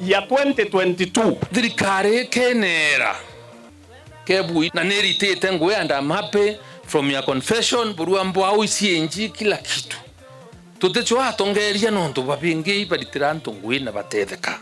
ya twenty twenty-two. Thirikari ikenera kebui na niritite ngui and I'm happy from your confession, burua mbwau, C N G, kila kitu. Tuticwa atongeria nontu babingi ibaritira antu ngui na batetheka.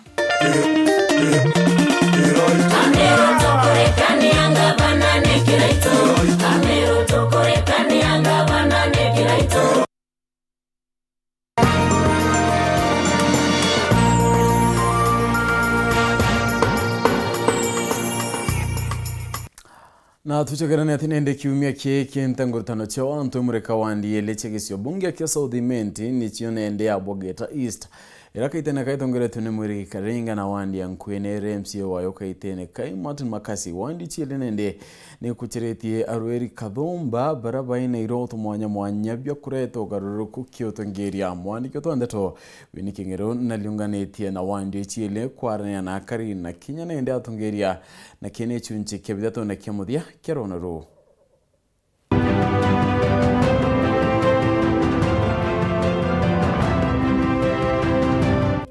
Na tucokerane ati nende kiumia kiki nte ngurutano cia antu imurika wandi ili cia gisio bunge kia South Imenti nicio nende ya Bogeta East, ira kaitene kaitongeretwe ni Mwirigi Karinga na wandi ya Nkuene iri M C A wayo kaitene kai Martin Makasi. Wandi ciili nende nikuciritie arweri kathumba bara baina iroto mwanya mwanya bia kureta ugaruruku kiutongeria. Mwandiki wetu wa ndeto Winnie King'eru nariunganitie na wandi ciili kwarania na akari na kinya nende atongeria na kii ni gicunci kia bithatu na kia muthia kia rwano ruu.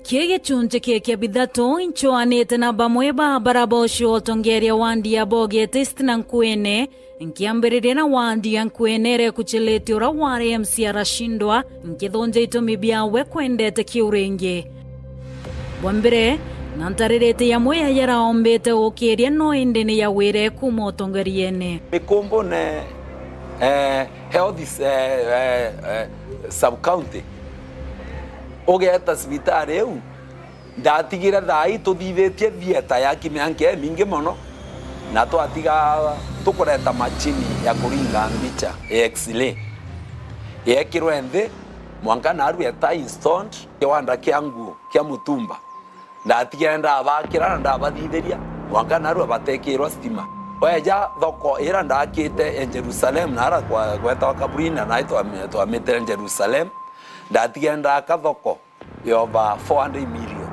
Kii gicunci kii kia bithatu, incwaanite na bamwe ba bara bocio utongeria wandi ya Boget East na Nkuene, nkiambiriria na wandi ya Nkuene ira ikuciritie ura wari M C A aracindwa, nkithunja itumi biawe kwendete kiu ringi. Bwa mbere, na ntaririte yamwe ya yaraombite gukiria no indi ni yawire kuuma utongeriene. Mikumbune, eh, health is, eh, eh, eh, sub county. Ugeeta cibitari iu, ndatigire thaa ii tuthithitie theatre ya kimianka imingi mono, na twatiga tukureta machini ya kuringa mbicha ya X-ray. Yeekirwe nthi, mwanka naarua eta installed, kiwanda kia nguo kia mutumba. Ndatigire ndabakira na ndabathithiria, mwanka naarua bateekirwa stima. Weeja thoko ira ndaakite ya Jerusalem, naara kwa, gwetagwa kaburini, na naai twami-, twamitire Jerusalem, ndatigire ndaaka thoko ya over four hundred million.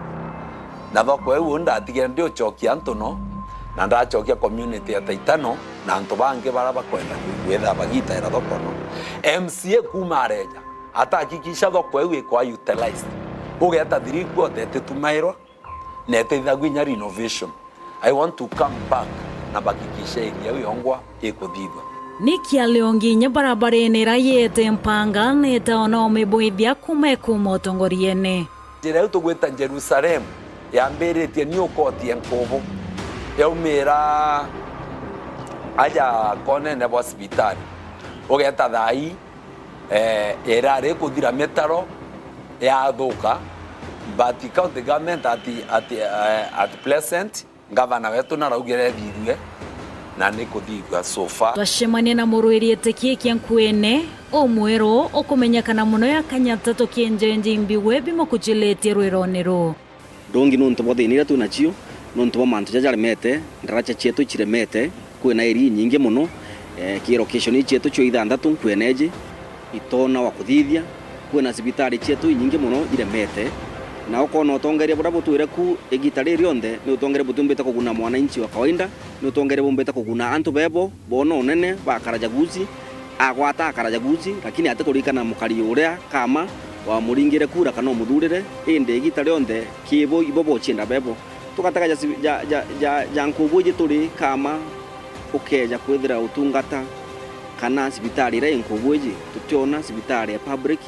Na thoko iu ndatigire ndiucokia antu no, na ndacokia community ya Taitano na antu bangi bara bakwenda kwi-, kwithira bagitaira thoko no. M C A kuuma areja, atahakikisha thoko iu ikwa utilized. Ugeeta three quarter ititumairwa na itithagua inya renovation. I want to come back na bahakikishe area iu yongwa ikuthithua. Ni kialio nginya barabarene ira yete mpanga neta ona umibwithia kuuma ikuuma utongoriene. Njira iu tugwita Jerusalem yambiritie New Court ya Nkubu, yaumira aja konene bwa cibitari. Ugeeta thaa ii, eh, irari ikuthira mitaro yathuka, but county government at, at, eh, at present, ngavana wetu naraugire ithithue, na ni kuthithua so far. Twacemania na murwiri itikikia Nkuene, umweru ukumenyekana mono ya Kanyata tukienjenje imbiwe bimukucilitie rwirone ruu. Ndungi nuntu bwa thina iria twi nacio, nuntu bwa mantu jaja jaremete, ndaraca cietu iciremete, kwina area inyingi mono, eh, ki location ii cietu cio ithanthatu Nkuene iji, itoona wa kuthithia, kwina cibitari cietu inyingi mono iremete, na ukoona utongeria buria butwire ku igita riri rionthe, ni utongeria butiumbite kuguna mwananchi wa kawaida, ni utongeria bumbite kuguna antu bebo, boona unene, bakara jaguzi, agwata akara jaguzi, lakini atikurikana mukari uria kama wamuringire kura kana umuthurire, indi igita rionthe kibo ibo bocienda bebo. Tugatega ja, ja, ja, ja, ja Nkubu iji turi kama ukeja kwithira utungata kana cibitari iria i Nkubu iji, tutiona cibitari ya public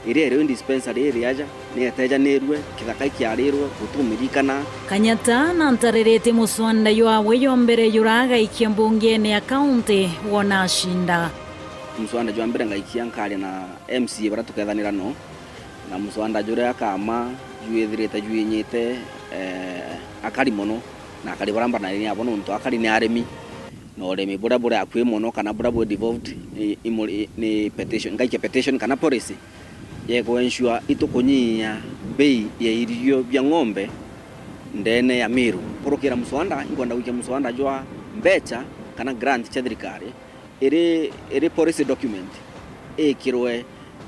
iria iri dispensary iri aja, ni etejanirue, kithaka ikiarirwe, gutumirikana. Kanyata na ntaririte muswanda jwawe jwa mbere juragaikia mbungene ya kaunti wona acinda. Muswanda jwa mbere ngaikia nkaria na M C A baria tukethanira no, na muswanda juria kama jwithirite jwinyite, eh, akari mono, na akari baria mbanairie nabo, nontu akari ni arimi, na urimi buria buri akui mono kana buria bwi devolved ni, ni, ni petition, ngaikia petition kana policy ya ku ensure itukunyia bei ya irio bia ng'ombe ndene ya Meru. Kurukira muswanda, inkwenda gwikia muswanda jwa mbecha kana grant cia thirikari, iri, iri policy document ikirwe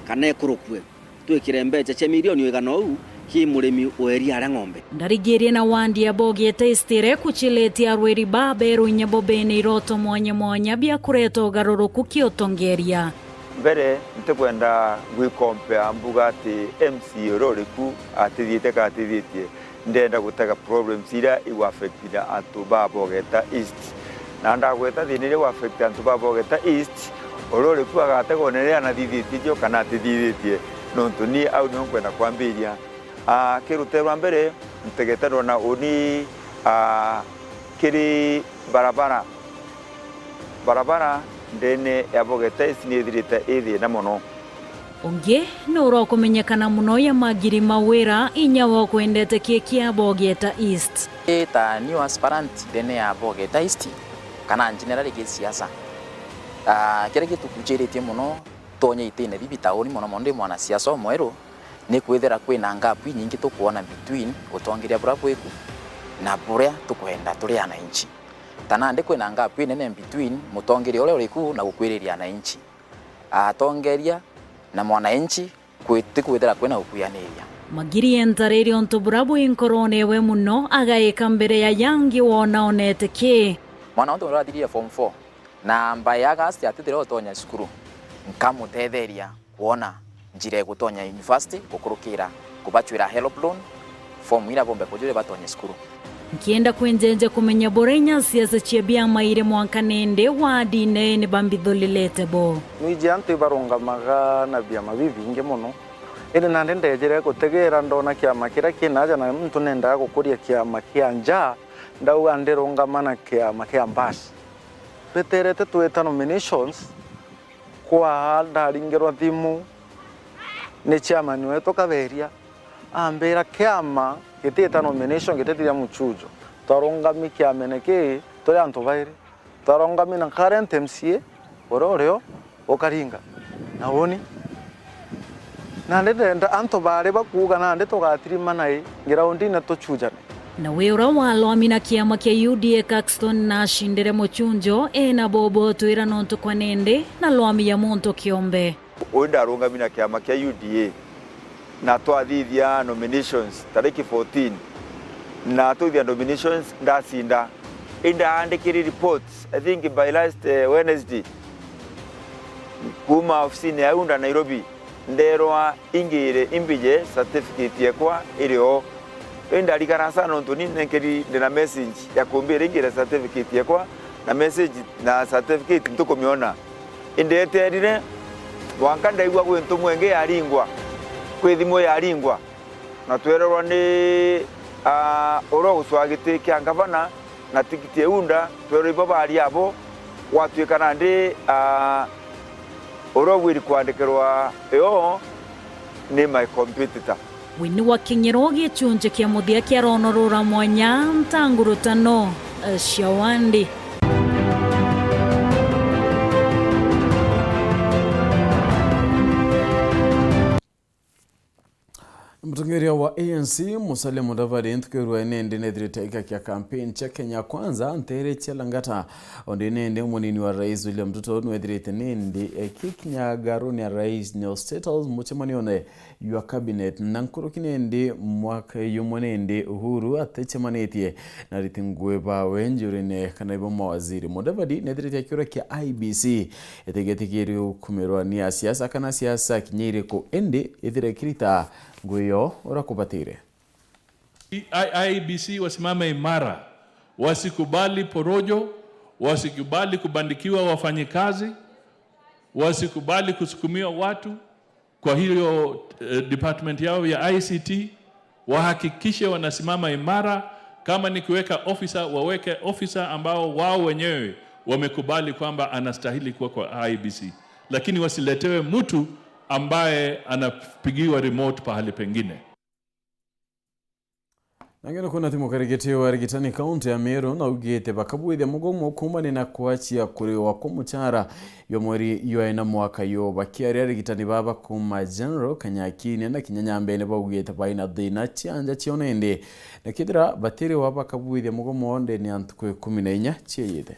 kana ikurukue, twikire mbecha cia milioni igana uu ki murimi weria aria ng'ombe. Ndarigirie na wandi ya Bogiete East ikucilitie arwiri baberu inya bo bene iroto mwanya mwanya bia kureta ugaruruku ki utongeria. Mbere, ntikwenda gwikompea mbuga ati M C A uria uri ku atithiite kana atithitie. ndenda gutega problems iria igu affectire antu ba Bogeta East. Na ndagweta thina iria igu affect antu ba Bogeta East, uria uri ku agatega one riria anathithitie cio kana atithithitie, nontu ni au nio nkwenda kwambiria. Ah, ki rutee rwa mbere, ntegete ndona uni, ah, kiri barabara. Barabara ndene ya Bogeta East ni ithirite i thina mono. Ungi ni uria ukumenyekana mono ya Magiri Mawira, inya wa ukwendete ki kia Bogeta East. Ii ta new aspirant ndene ya Bogeta East, kana generally gisiasa, ah, kiria gitukuciritie mono tonye itine bibi tauni, mono mono ndi mwanasiasa umweru, ni kwithira kwina ngap inyingi tukwona between utongeria buria bwiku na buria tukwenda turi ananchi. Ta nandi kwina ngap inene between mutongeria uria uri ku na gukwiriria ananchi. Atongeria na mwananchi kwi-, ti kwithira kwina gukuaniria. Magiri entaririe untu buria bwi nkorone ewe mono, agaika mbere ya yangi wona onete ki. Mwana untu uria athirire form four, na by August atithire utonya cukuru, nkamutetheria kwona njira ya gutonya university gukurukira kubacwira help loan, form iria bombe kujuria batonye cukuru. Nkienda kwenjenja kumenya buria inya siasa cia biama iri mwanka nindi wardine ni bambithulilite bo. Nwiji antu ibarungamaga na biama bibingi mono, indi nandi ndejire gutegera ndona kiama kiria kinaja na muntu nendaga gukuria kiama kia nja, ndauga ndirungama na kiama kia Mbasi. Tweterete twita nominations, kwa ndaringirwa thimu ni chairman wetu Kaberia, ambira kiama gitita nomination, gititithia muchujo. Twarungami kiamene kii turi antu bairi. Twarungami na current M C A uria urio ukaringa na uni. Nandi ndenda antu bari bakuuga nandi tugatirimana i groundine tuchujane. Na wi uria walwami na kiama kia U D A Caxton nacindire muchunjo ena bobo twira nontu kwa nindi na lwami ya muntu kiombe. Ui ndarungami na kiama kia U D A na twathithia nominations tariki fourteen, na tuthia nominations ndacinda. Indaandikiri reports, I think by last, eh, Wednesday, kuma ofisini ya UDA Nairobi, nderwa ingire imbije certificate yekwa iri o. Indarikana sana nontu ni nenkeri ndina message ya kumbira ingire certificate yekwa, na message na certificate ntukumiona. Indeterire, mwanka ndaigua gwi ntumwa ingi yaringwa, kwi thimu yaringwa, na twererwa ni, ah, uria ugucwaa giti kia ngavana na tikiti ya UDA, twererwa ibo baari abo, gwatuika nandi, ah, uria ugwiri kwandikirwa yo ni my competitor. Winnie wa King'ero, gichunji kia muthia kia rono rura mwanya, ntangurutano cia wandi. Mutongeria wa A N C, Musalia Mudavadi, ntuku ya rua nindi nethirite igakia campaign cia Kenya Kwanza, ntere cia Lang'ata, ondi nindi munini wa Rais William Ruto nwethirite nindi ekikinya ngaruni ya Rais neo State House mucemanione jwa cabinet, na nkuruki nindi mwaka jumwe nindi Uhuru atecemanitie na ariti ngugi bawe njurine kana ibo mawaziri. Mudavadi nethirite akiuria kia I E B C itigetikiri gukumirwa ni asiasa kana siasa kinya iriku, indi ithire ikirita ngugi yo uria kubatire. I-, I E B C wasimame imara, wasikubali porojo, wasikubali kubandikiwa wafanyikazi, wasikubali kusukumiwa watu. Kwa hiyo, eh, department yao ya I C T, wahakikishe wanasimama imara. Kama ni kuweka officer, waweke officer ambao wao wenyewe wamekubali kwamba anastahili kuwa kwa I E B C, lakini wasiletewe mtu ambaye anapigiwa remote pahali pengine. Nangi nukwona ti mukarigiti wa arigitani kaunti ya Meru naugite bakabuithia mugomo kuumania na kwachia kuriwa kwa muchara jwa mweri jwa ina mwaka yu. Bakiaria, arigitani baba kuuma General Kanyakine na kinya Nyambene baugite baina thina cia nja cio nindi, na kethira batiriwa bakabuithia mugomo ndene ya ntuku ikumi na inya cieyite.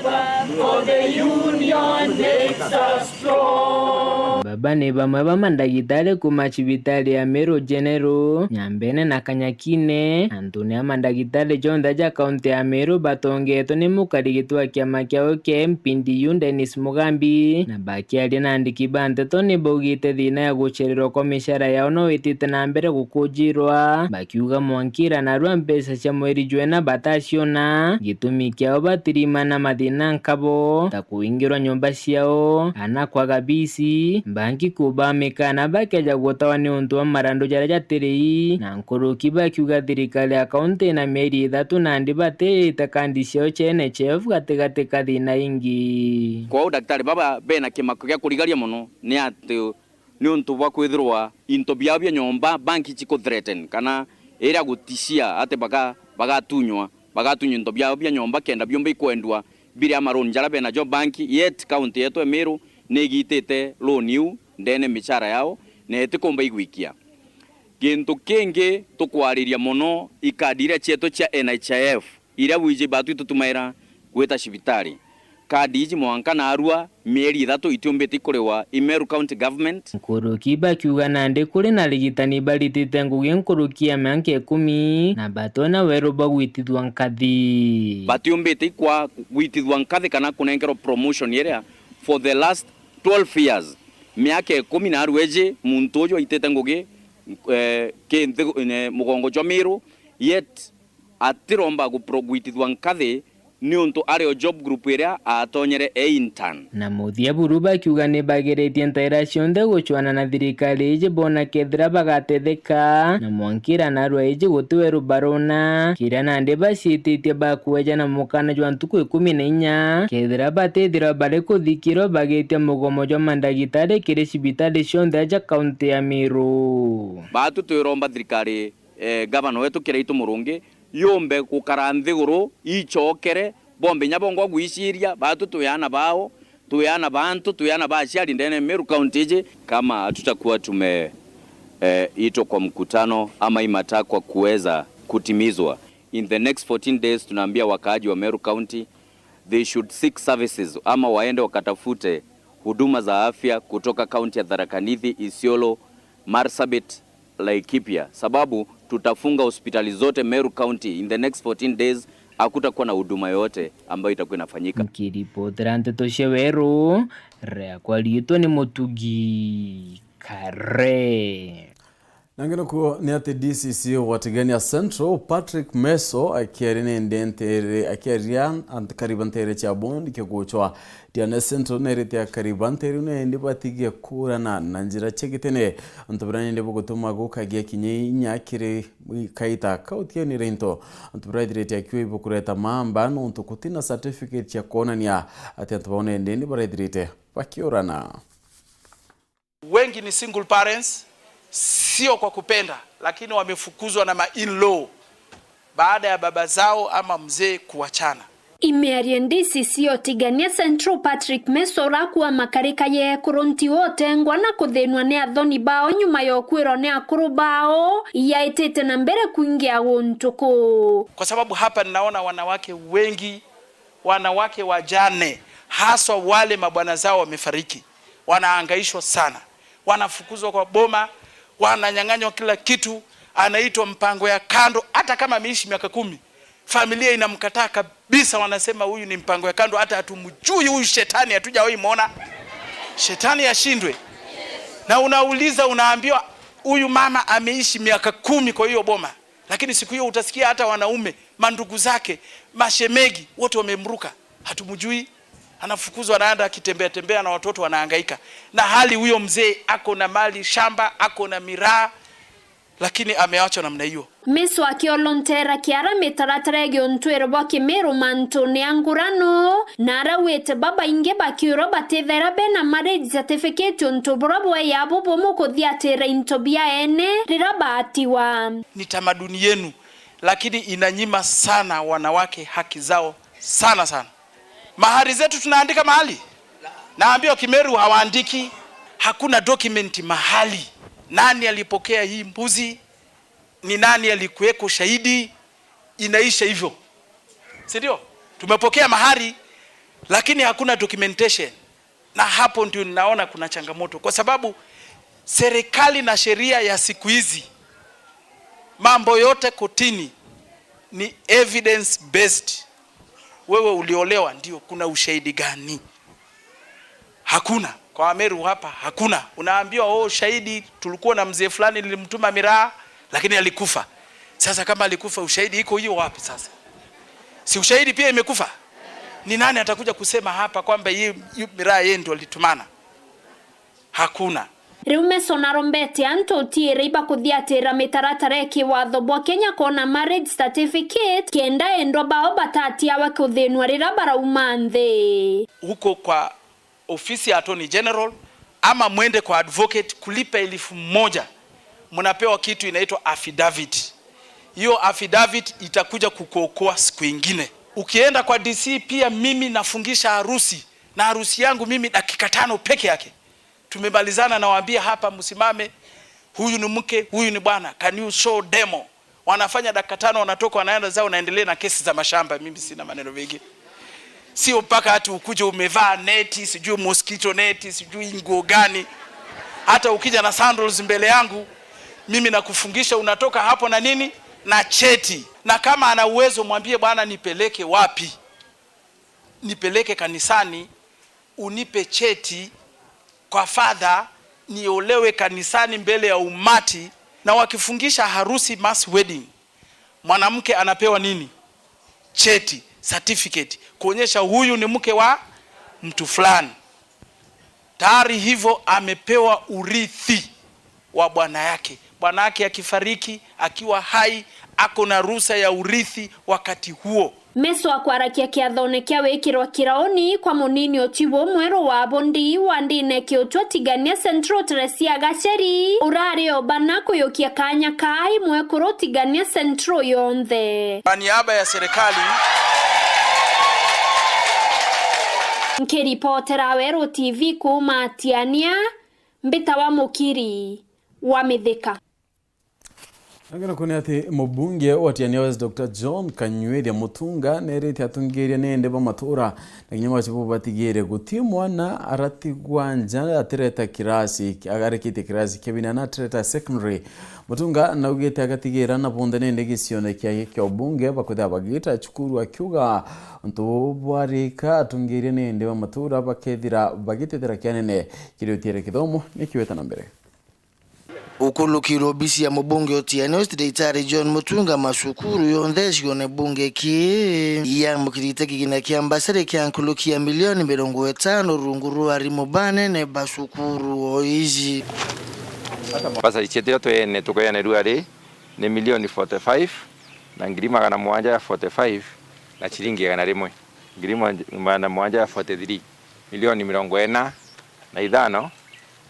For the union makes us strong. Baba ni bamwe ba mandagitari kuma cibitari ya Meru General, Nyambene na Kanyakine. Antuni a mandagitari jonthe ja kaunti ya Meru batongetwe ni mukarigiti wa kiama kiao kia M P D U Dennis Mugambi, na bakiaria na andiki ba nteto ni baugite thina ya gucererwa kwa micara yao no itite na mbere gukujirwa, bakiuga mwankira narua mbeca cia mweri jwena bataciona, gitumi kiao batirima na mathina nkabo ta kuingirwa nyomba ciao, ana kwaga bisi, mbanki kubamika na bakeja gutawa ni untu wa marandu jaria jatiri i, na nkuruki bakiuga thirikari ya kaunti ina mieri ithatu nandi batirite kandi ciao cia N H I F gatigati ka thina ingi. Kwou daktari baba bena kimako gia kurigaria mono ni ati niuntu bwa kwithirwa into biao bia nyomba banki ciku threaten kana iria gutishia ati baga-, bagatunywa, bagatunywa into biao bia nyomba kenda biumba ikwendua biri a maroni jaria benajo banki, yet county yetu ya Meru ni igitite loan iu ndene micara yao na itikumba igwikia. Gintu kingi tukwariria mono i kadi iria cietu cia N H I F. Iria bwiji batu itutumaira gwita cibitari. Kadi iji mwanka naarua mieri ithatu itiumbite ikuriwa i Meru County Government. Nkuruki bakiuga nandi kuri na arigitani baritite ngugi nkuruki ya mianka ikumi na batona weru bwa gwitithua nkathi. Batiumbite ikwa gwitithua nkathi kana kunenkerwa promotion iria for the last twelve years. Miaka ikumi naarua iji muntu uju aitite ngugi, eh, ki nthi, eh, mugongo jwa Meru, yet atiromba gupro-, gwitithua nkathi niuntu ari o job group iria aatonyere e intern. Na muthia buru bakiuga ni bagiritie ntaira cionthe gucwana na thirikari iji bona kethira bagatetheka, na mwankira narua iji guti weru barona, kiria nandi baciititie bakweja na mukana jwa ntuku ikumi na inya kethira batithirwa bari kuthikirwa bagitia mugomo jwa mandagitari kiri cibitari cionthe ja kaunti ya Meru. Batu twiromba thirikari eh, gavana wetu Kiraitu Murungi, yumbe gukara nthiguru, icokere, bombe inya bongwa gwiciria, batu twi aana bao, twi aana ba antu, twi aana ba aciari ndene Meru County iji. Kama hatutakuwa tume, eh, itwa kwa mkutano ama hii matakwa kuweza kutimizwa, in the next fourteen days, tunaambia wakaaji wa Meru County, they should seek services ama waende wakatafute huduma za afya kutoka kaunti ya Tharaka Nithi, Isiolo, Marsabit, Laikipia, sababu tutafunga hospitali zote Meru County in the next fourteen days, hakutakuwa na huduma yoyote ambayo itakuwa inafanyika. Nkiripotera nteto cia Weru, riakwa riitwa ni Mutugi Kare. Nangi nakuo ni ati D C C wa Tigania Central, Patrick Meso, akiaria ni ndi ntere, akiaria ant-, kariba ntere cia Bondi kigucwa Tigania Central, nerite akari ba ntere iu nendi batige kuurana na njira cia gitene. Antu baria nendi bagutuma gukagia kinya inya kiri kaita kau tiaunire into. Antu baria ethirite akiuga ibukureta mamba nontu gutina certificate cia kwonania ati antu bau nendi ni barethirite bakiurana. Wengi ni single parents, sio kwa kupenda, lakini wamefukuzwa na ma-in-law baada ya baba zao ama mzee kuachana. Imearia D C C o Tigania Central Patrick Meso urakua makarika ya ekuru nti utengwa na kuthinwa ni athoni bao nyuma ya ukwirwa ni akuru bao yaitite na mbere kwingia guntu kuu. Kwa sababu hapa ninaona wanawake wengi, wanawake wajane, haswa wale mabwana zao wamefariki, wanahangaishwa sana, wanafukuzwa kwa boma, wananyang'anywa kila kitu, anaitwa mpango ya kando. Hata kama ameishi miaka kumi, familia inamkataa kabisa, wanasema, "Huyu ni mpango ya kando, hata hatumjui huyu shetani, hatujawahi mwona." Shetani ashindwe. Na unauliza, unaambiwa, "Huyu mama ameishi miaka kumi kwa hiyo boma." Lakini siku hiyo utasikia hata wanaume, mandugu zake, mashemegi, wote wamemruka. "Hatumjui." Anafukuzwa, anaenda akitembea tembea na watoto wanahangaika. Na hali huyo mzee ako na mali shamba, ako na miraa, lakini ameachwa namna hiyo. Meso akiolontera kiara mitaratara ya giuntwiro bwa Kimiru mantune ya ngurano, na arauite babaingi bakiurwa batithaira bena marriage certificate untu buria bweyabo bumwe kuthiatira into bia ene riria baatiwa. Ni tamaduni yenu, lakini inanyima sana wanawake haki zao sana sana. Mahari zetu tunaandika mahali? Naambiwa Kimeru hawaandiki. Hakuna document mahali. Nani alipokea hii mbuzi? Ni nani alikuweko shahidi? Inaisha hivyo. Si ndio? Tumepokea mahari, lakini hakuna documentation. Na hapo ndio ninaona kuna changamoto, kwa sababu serikali na sheria ya siku hizi, mambo yote kotini ni evidence based. Wewe uliolewa, ndio, kuna ushahidi gani? Hakuna. Kwa Wameru hapa hakuna. Unaambiwa, "Oh, shahidi, tulikuwa na mzee fulani, nilimtuma miraa, lakini alikufa." Sasa kama alikufa, ushahidi iko hiyo wapi sasa? Si ushahidi pia imekufa? Ni nani atakuja kusema hapa kwamba hii, hii miraa yeye ndio alitumana? Hakuna. Riu Meso narombete antu utiire ibakuthiatira mitaratara ya kiwatho bwa Kenya kwona marriage certificate, kenda endwa bao batatiawa kuthinwa riria barauma nthi. Huko kwa ofisi ya Attorney General, ama mwende kwa advocate kulipa elfu moja, mnapewa kitu inaitwa affidavit. Hiyo affidavit itakuja kukuokoa siku ingine. Ukienda kwa D C pia, mimi nafungisha harusi, na harusi yangu mimi dakika tano peke yake. Tumemalizana, nawaambia hapa, msimame, huyu ni mke, huyu ni bwana, can you show demo? Wanafanya dakika tano, wanatoka, wanaenda zao, wanaendelea na kesi za mashamba. Mimi sina maneno mengi. Sio mpaka ati ukuje umevaa neti, sijui mosquito neti, sijui nguo gani. Hata ukija na sandals mbele yangu, mimi nakufungisha, unatoka hapo na nini? Na cheti. Na kama ana uwezo, mwambie, "Bwana, nipeleke wapi? Nipeleke kanisani, unipe cheti kwa father, niolewe kanisani mbele ya umati." Na wakifungisha harusi, mass wedding, mwanamke anapewa nini? Cheti, certificate, kuonyesha huyu ni mke wa mtu fulani. Tayari hivyo amepewa urithi wa bwana yake. Bwana yake akifariki, akiwa hai, ako na ruhusa ya urithi wakati huo. Meso akwarakia kiathone kia wikirwa kirauni kwa munini Ochiwo mweru wa Bondi wa ndine Kiuchwa Tigania Central, Teresia Gacheri, urari o bana kuyukia kanya kaa imwe kuru Tigania Central yonthe. Kwa niaba ya serikali. Nkiripotera Weru T V kuuma Tiania, mbitawa Mukiri wa Mithika. Angina kuni ati mubunge wa Tiania West, Doctor John Kanyuithia Mutunga, nerite atungiria nende ba matura na kinya bacio bo batigire guti mwana aratigwa nja atireta kirasi, agarikitie kirasi kia binana atireta secondary. Mutunga naugite agatigira na bonthe nende gicione kiaye kia ubunge bakwithira bagita cukuru, akiuga untu bwarika atungiria nende ba matura bakethira bagitethera kianene kiri utiere kithomo nikiweta na mbere. Ukulukirwe obisi ya mubunge o Tiania West, Daktari John Mutunga, macukuru yonthe icione bunge ki yamukirite kigina kia mbasari kia nkuluki ya milioni mirongo itano rungu rwa arimu banene ba cukuru o iji. Mbasari cietu iria tweene tukeanirua ri ni milioni forty five na ngiri magana mugwanja ya forty five na ciringi igana rimwe, ngiri magana mugwanja ya forty three, milioni mirongo ina na ithano,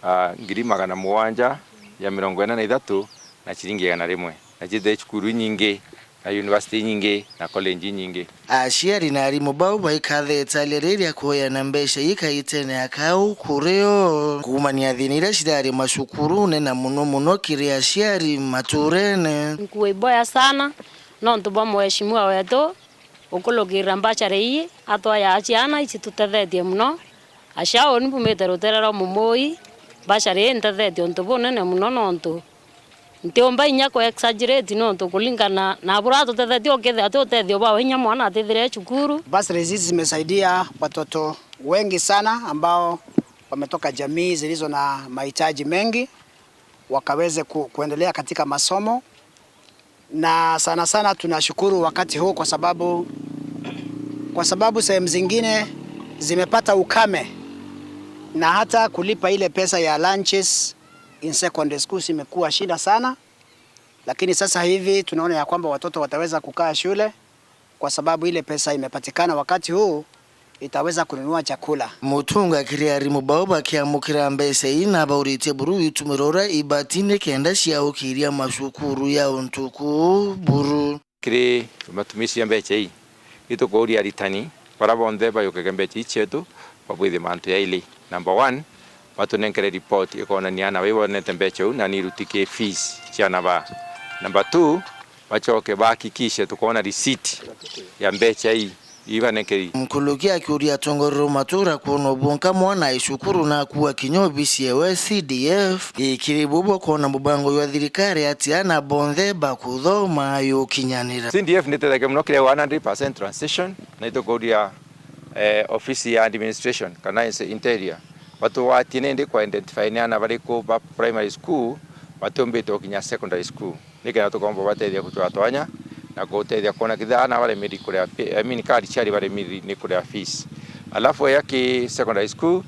ah, ngiri magana mugwanja ya mirongo ina na ithatu na ciringi igana rimwe. Na cithi cukuru inyingi, na university inyingi, na college inyingi. Aciari na arimu bau baikatheta aria riria kueana mbeca ii kaitene ya kau kuri o. Kuumania thina iria cirari macukurune na muno muno kiri aciari maturene. Nkuwe iboya sana nontu bwa mheshimiwa wetu ukulukirira mbachari ii, atwaya ciana ici tutethetie muno. Acia uni mbumite rutere rwa Mumui, mbachari ii ntethetie untu bunene muno nontu ntiumba inya ku exaggerate nontu kuringana na buria atutethetie ukethira ti utethio bwa inya mwana atithire cukuru. Bursaries hizi zimesaidia watoto wengi sana ambao wametoka jamii zilizo na mahitaji mengi wakaweze ku-, kuendelea katika masomo. Na sana sana tunashukuru wakati huu kwa sababu, kwa sababu sehemu zingine zimepata ukame na hata kulipa ile pesa ya lunches in secondary schools imekuwa shida sana, lakini sasa hivi tunaona ya kwamba watoto wataweza kukaa shule kwa sababu ile pesa imepatikana wakati huu itaweza kununua chakula. Mutunga kiri arimu bau bakiamukira mbeca ii na bauritie buru itumiro uria ibati nikenda ciaukiria macukuru ya untuku buru. Kiri matumici ja mbeca ii, itukuuria aritani baria bonthe bayukage mbeca ii cietu babwithie mantu jaili. Number one, batunenkere report ikonania ana bai bonete mbeca iu na niruti ki fees cia ana baa. Number two, bacoke bahakikishe tukoona receipt ya mbeca ii Ibanekeri. Nkuruki akiuria atongoria ba matura kwona ubunka mwana e cukuru na akua kinya obisi ewe C D F. Ikiri bubu kwona mubango jwa thirikari ati ana bonthe bakuthoma yukinyanira. C D F nitethekia muno kiria one hundred percent transition, na itukuria, eh, ofisi ya administration kana inse-, interior batugwatie nindi kwa identify ni ana bariku ba primary school batiumbite gukinya secondary school. Nikenda tukomba batethia kutua twanya na kutethia kwona kithia ana baremiri kuria fi-, I mean, ka aciari baremiri ni kuria fees. Alafu ya ki secondary school,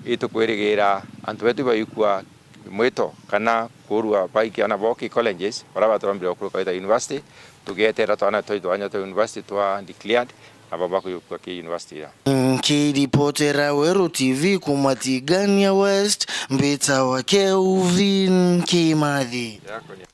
itukwirigira antu betu baikua mwito kana kurua baikia ana bo ki colleges, baria baturombire gukuruka wita university, tugietera twana twa twanya twa university twa declared, na baba kuyukua ki university ya. Nkiripotera Weru T V kuma Tigania West, mbitawa Kelvin Kimathi.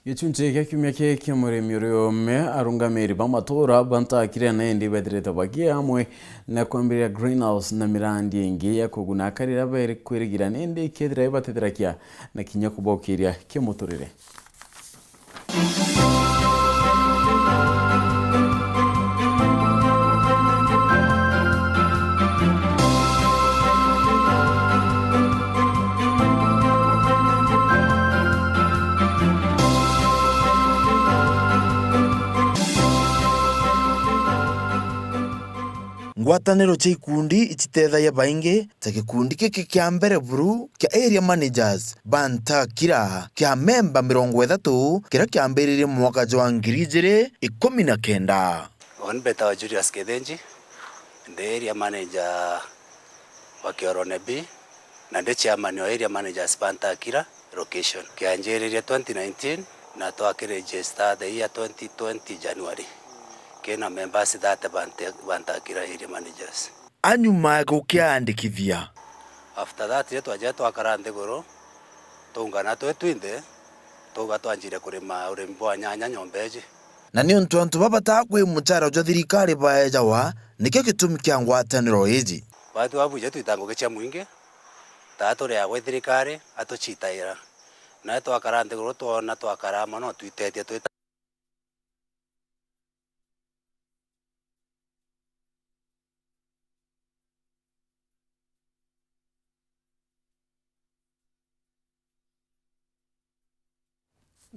Gicunci kia kiumia kii kia murimi uri ome, arungamiri ba matura ba Ntakira na indi bethirite bagia amwe na kwambiria greenhouse na mirandi ingi ya kuguna akari aria bari kwirigira, na indi ikethira ibatetheragia na kinya kubokiria kimuturire. Ngwataniro cia ikundi icitethagia baingi, ta gikundi giki kia mbere buru kia area managers ba Ntakira kia memba mirongo ithatu, kiria kiambiririe mwaka jwa ngiri ijiri ikumi na kenda. Uni mbetawa Julius Kithinji, ndi area manager wa Kiorone B, na ndi chairman wa area managers ba Ntakira location. Kianjiririe twenty nineteen na twakiregister the year twenty twenty January. Kina members thirty ba Nta-, ba Ntakira area managers. Anyuma ya gukiandikithia. After that, ri twaja twakara nthiguru, tungana twi twinthe, tuga twanjire kurima urimi bwa nyanya nyomba iji. Na niuntu antu babataa kwi muchara jwa thirikari baejawa, nikio gitumi kia ngwataniro iji. Baatwi babuja twita ngugi cia mwingi, taa turiagwa i thirikari, atucitaira. Nae twakara nthiguru twona twakara mono, twitetie twita.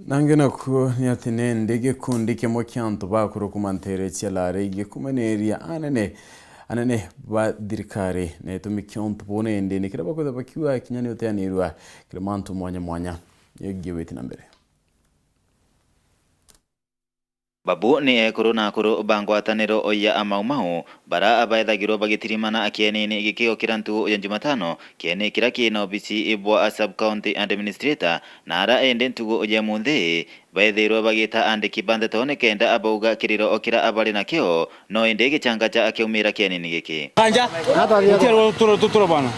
Nangi nakuo ni ati nindi gikundi kimwe kia antu bakuru kuma nteere cia Laare igikumaniria anene, anene ba thirikari, na gitumi kia untu buu nindi ni kiria bakwithirwa bakiuga kinya ni uteanirua kiri mantu mwanya mwanya. Ngiwiti na mbere. Babu ni ekuru na akuru ba ngwataniro ya Mau Mau, bara baethagirwa bagitirimana kienini giki gukira ntugu ya Jumatano, kieni kiria kina obisi bwa sub county administrator, na ara indi ntugu ya munthi baethirwa bagita andiki ba ndeto nikenda abauga kiriro kira abari nakio, no indi gichangacha akiumira kienini giki. Anja, utero turo tuturo bana.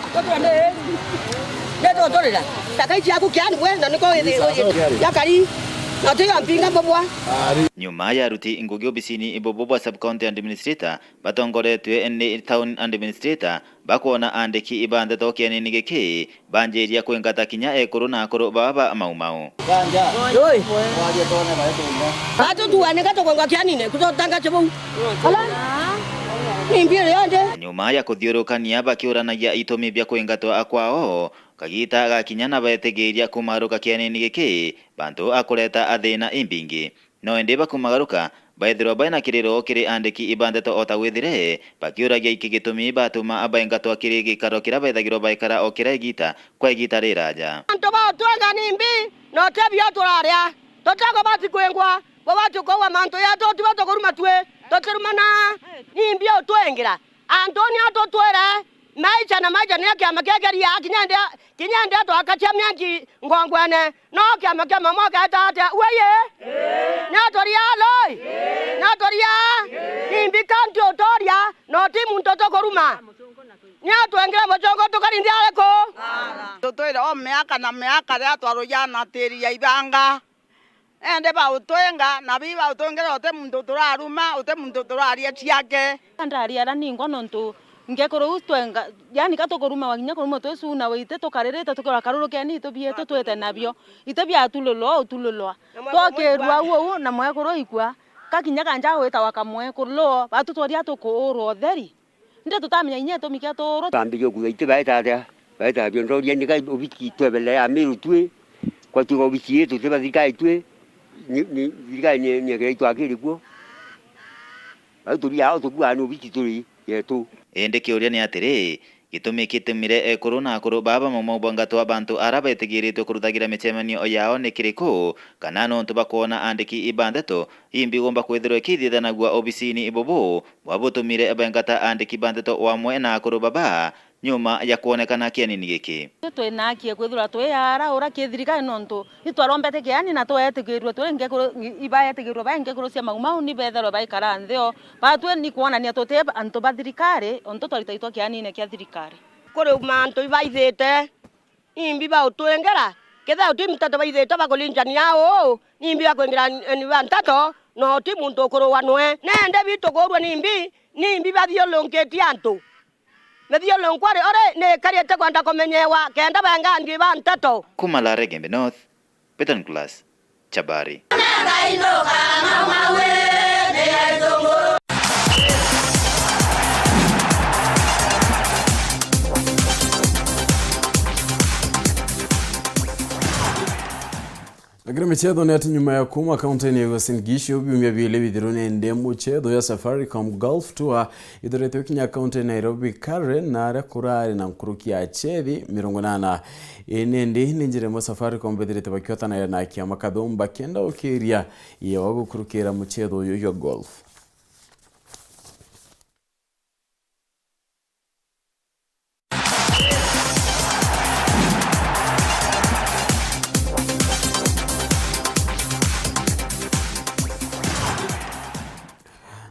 Ndeto turira. Taka ichi yaku kiani bwenda niko yakari. Na tuyo mpinga mbobwa. Nyuma ya aruti ngugi obisini bobo bwa sub county administrator, batongoretwe ni town administrator, bakwona andiki ba ndeto kienini giki, banjiria kwingata kinya ekuru na akuru baba ba Mau Mau. Oi. Atu tuaneka tugongwa kianine, kutotanga chibou. Ala. Ni mbio yonde. Nyuma ya kuthiurukania bakiuranagia itumi bia kwingatwa kwao, kagita gakinya na betigiria kumaruka kienini giki, bantu a kureta athina imbingi. No indi bakumagaruka, baethirwa baina kiriro kiri andiki ba ndeto o ta withire bakiuragia iki gitumi batuma baingatwa kiri gikaro kiria bethagirwa baikara o kiria igita kwa igita riraja. Antu ba utwenga ni mbi, na utebio turaria. Tutegubati kwingwa, bubati kuua mantu yetu, tibo tukuruma twi, tutirumana. Ni mbi utwengira. Antu ni atutwire, Maisha na maisha niyo kiama kia keria, kinya ndi, kinya ndi atwaka cia mianki ngongwene. No kiama kia mama uketa atia? Ueye? Ni aturia aloi? Ni aturia? Ni mbika nti uturia, no ti muntu tukuruma. Ni atwengire muchongo tukarinthia ariku? Tutwire o miaka na miaka riria twarujana tiri ya ibanga. Ende bautwenga, na bi bautwengera uti muntu turaruma, uti muntu turaria ciake. Ndaria ara ningwa nontu ngekuru iu twenga, yani ka tukurumawa kinya kuruma twi cuna wite tukaririte tukirwa karurukeni itu bietu twite nabio. Ite biatululwa utululwa. Twakirua uu uu na mwekuru ikua. Ka kinya kanja gwitawa kamwe kulo, batutwaria tukuurwa utheri. Ndi tutamenya inya itumi kia tuurwa. Bambirie kuuga iti baita atia, baita biondoria ni kai obiti twebele ya Meru twi, kwa tuga obiti yetu ti bathirikari twi, ni, ni thirikari ni, ni ekira itwakiri kuo. Bau turi ao tukuaga ni obiti turi yetu. Indi kiuria ni atiri, gitumi kitumire ekuru na akuru baa bamwe mau bwa ngatwa bantu ara betigiritwe kuruthagira micemanio yao ni kiriku, kana nontu bakwona andiki iba ndeto imbi gumba kwithirwa ikithitanagua obisini bubu bwa butumire bengata andiki ba ndeto wamwe na akuru baba nyuma ya kwonekana kianini giki? Twi na haki ya kwithirwa twi ara ura ki thirikari nontu itwarombete kiani na twetigirwe turi nkekuru, ibaetigirwe bai nkekuru cia mau mau ni betherwe baikara nthi o. Batwi ni kwonania tuti antu ba thirikari, ontu twaritaitwa kianine kia thirikari. Kuri mantu ibaithite, nimbi bautwingera? Kethira uti nteto baithite bakurinjania uu, nimbi bakwingira ni ba nteto, na uti muntu ukuruwa nwe? Nende bitukurwa nimbi, nimbi bathiurunkitie antu? Mithiurunku ari uri ni ikarite kwenda kumenyewa, kenda baenga angi ba nteto. Kuma Lare Gembe North, Beton Class, Chabari. Lakini michezo ni ati nyuma ya kuma kaunti-ini ya Uasin Gishu biumia biili bithiru, ni ndi muchezo ya Safaricom Golf Tour ithuritwe kinya kaunti ya Nairobi kare na aria kurari na nkuruki ya achethi mirongo inana. Ii nindi ni njira imwe Safaricom bethirite bakiotanaira na kiama kathumba kenda ukiria yewa gukurukira muchezo uyu jwa golf.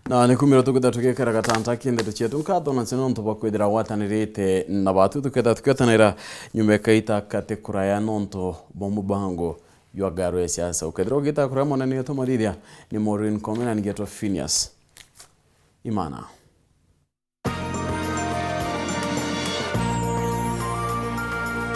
Na ni kumira tukwithira tugikara gatanta ki ndeto cietu. Nkatho na cio nontu bwa kwithira gwatanirite na batu, tukwithira tukiotanira nyuma ikaita kati kuraya nontu bwa mubango jwa ngaro ya siasa. Ukethira ugita kuraya mwanene wetu Marithia ni Maureen Koome na ningetwa Phineas Imana.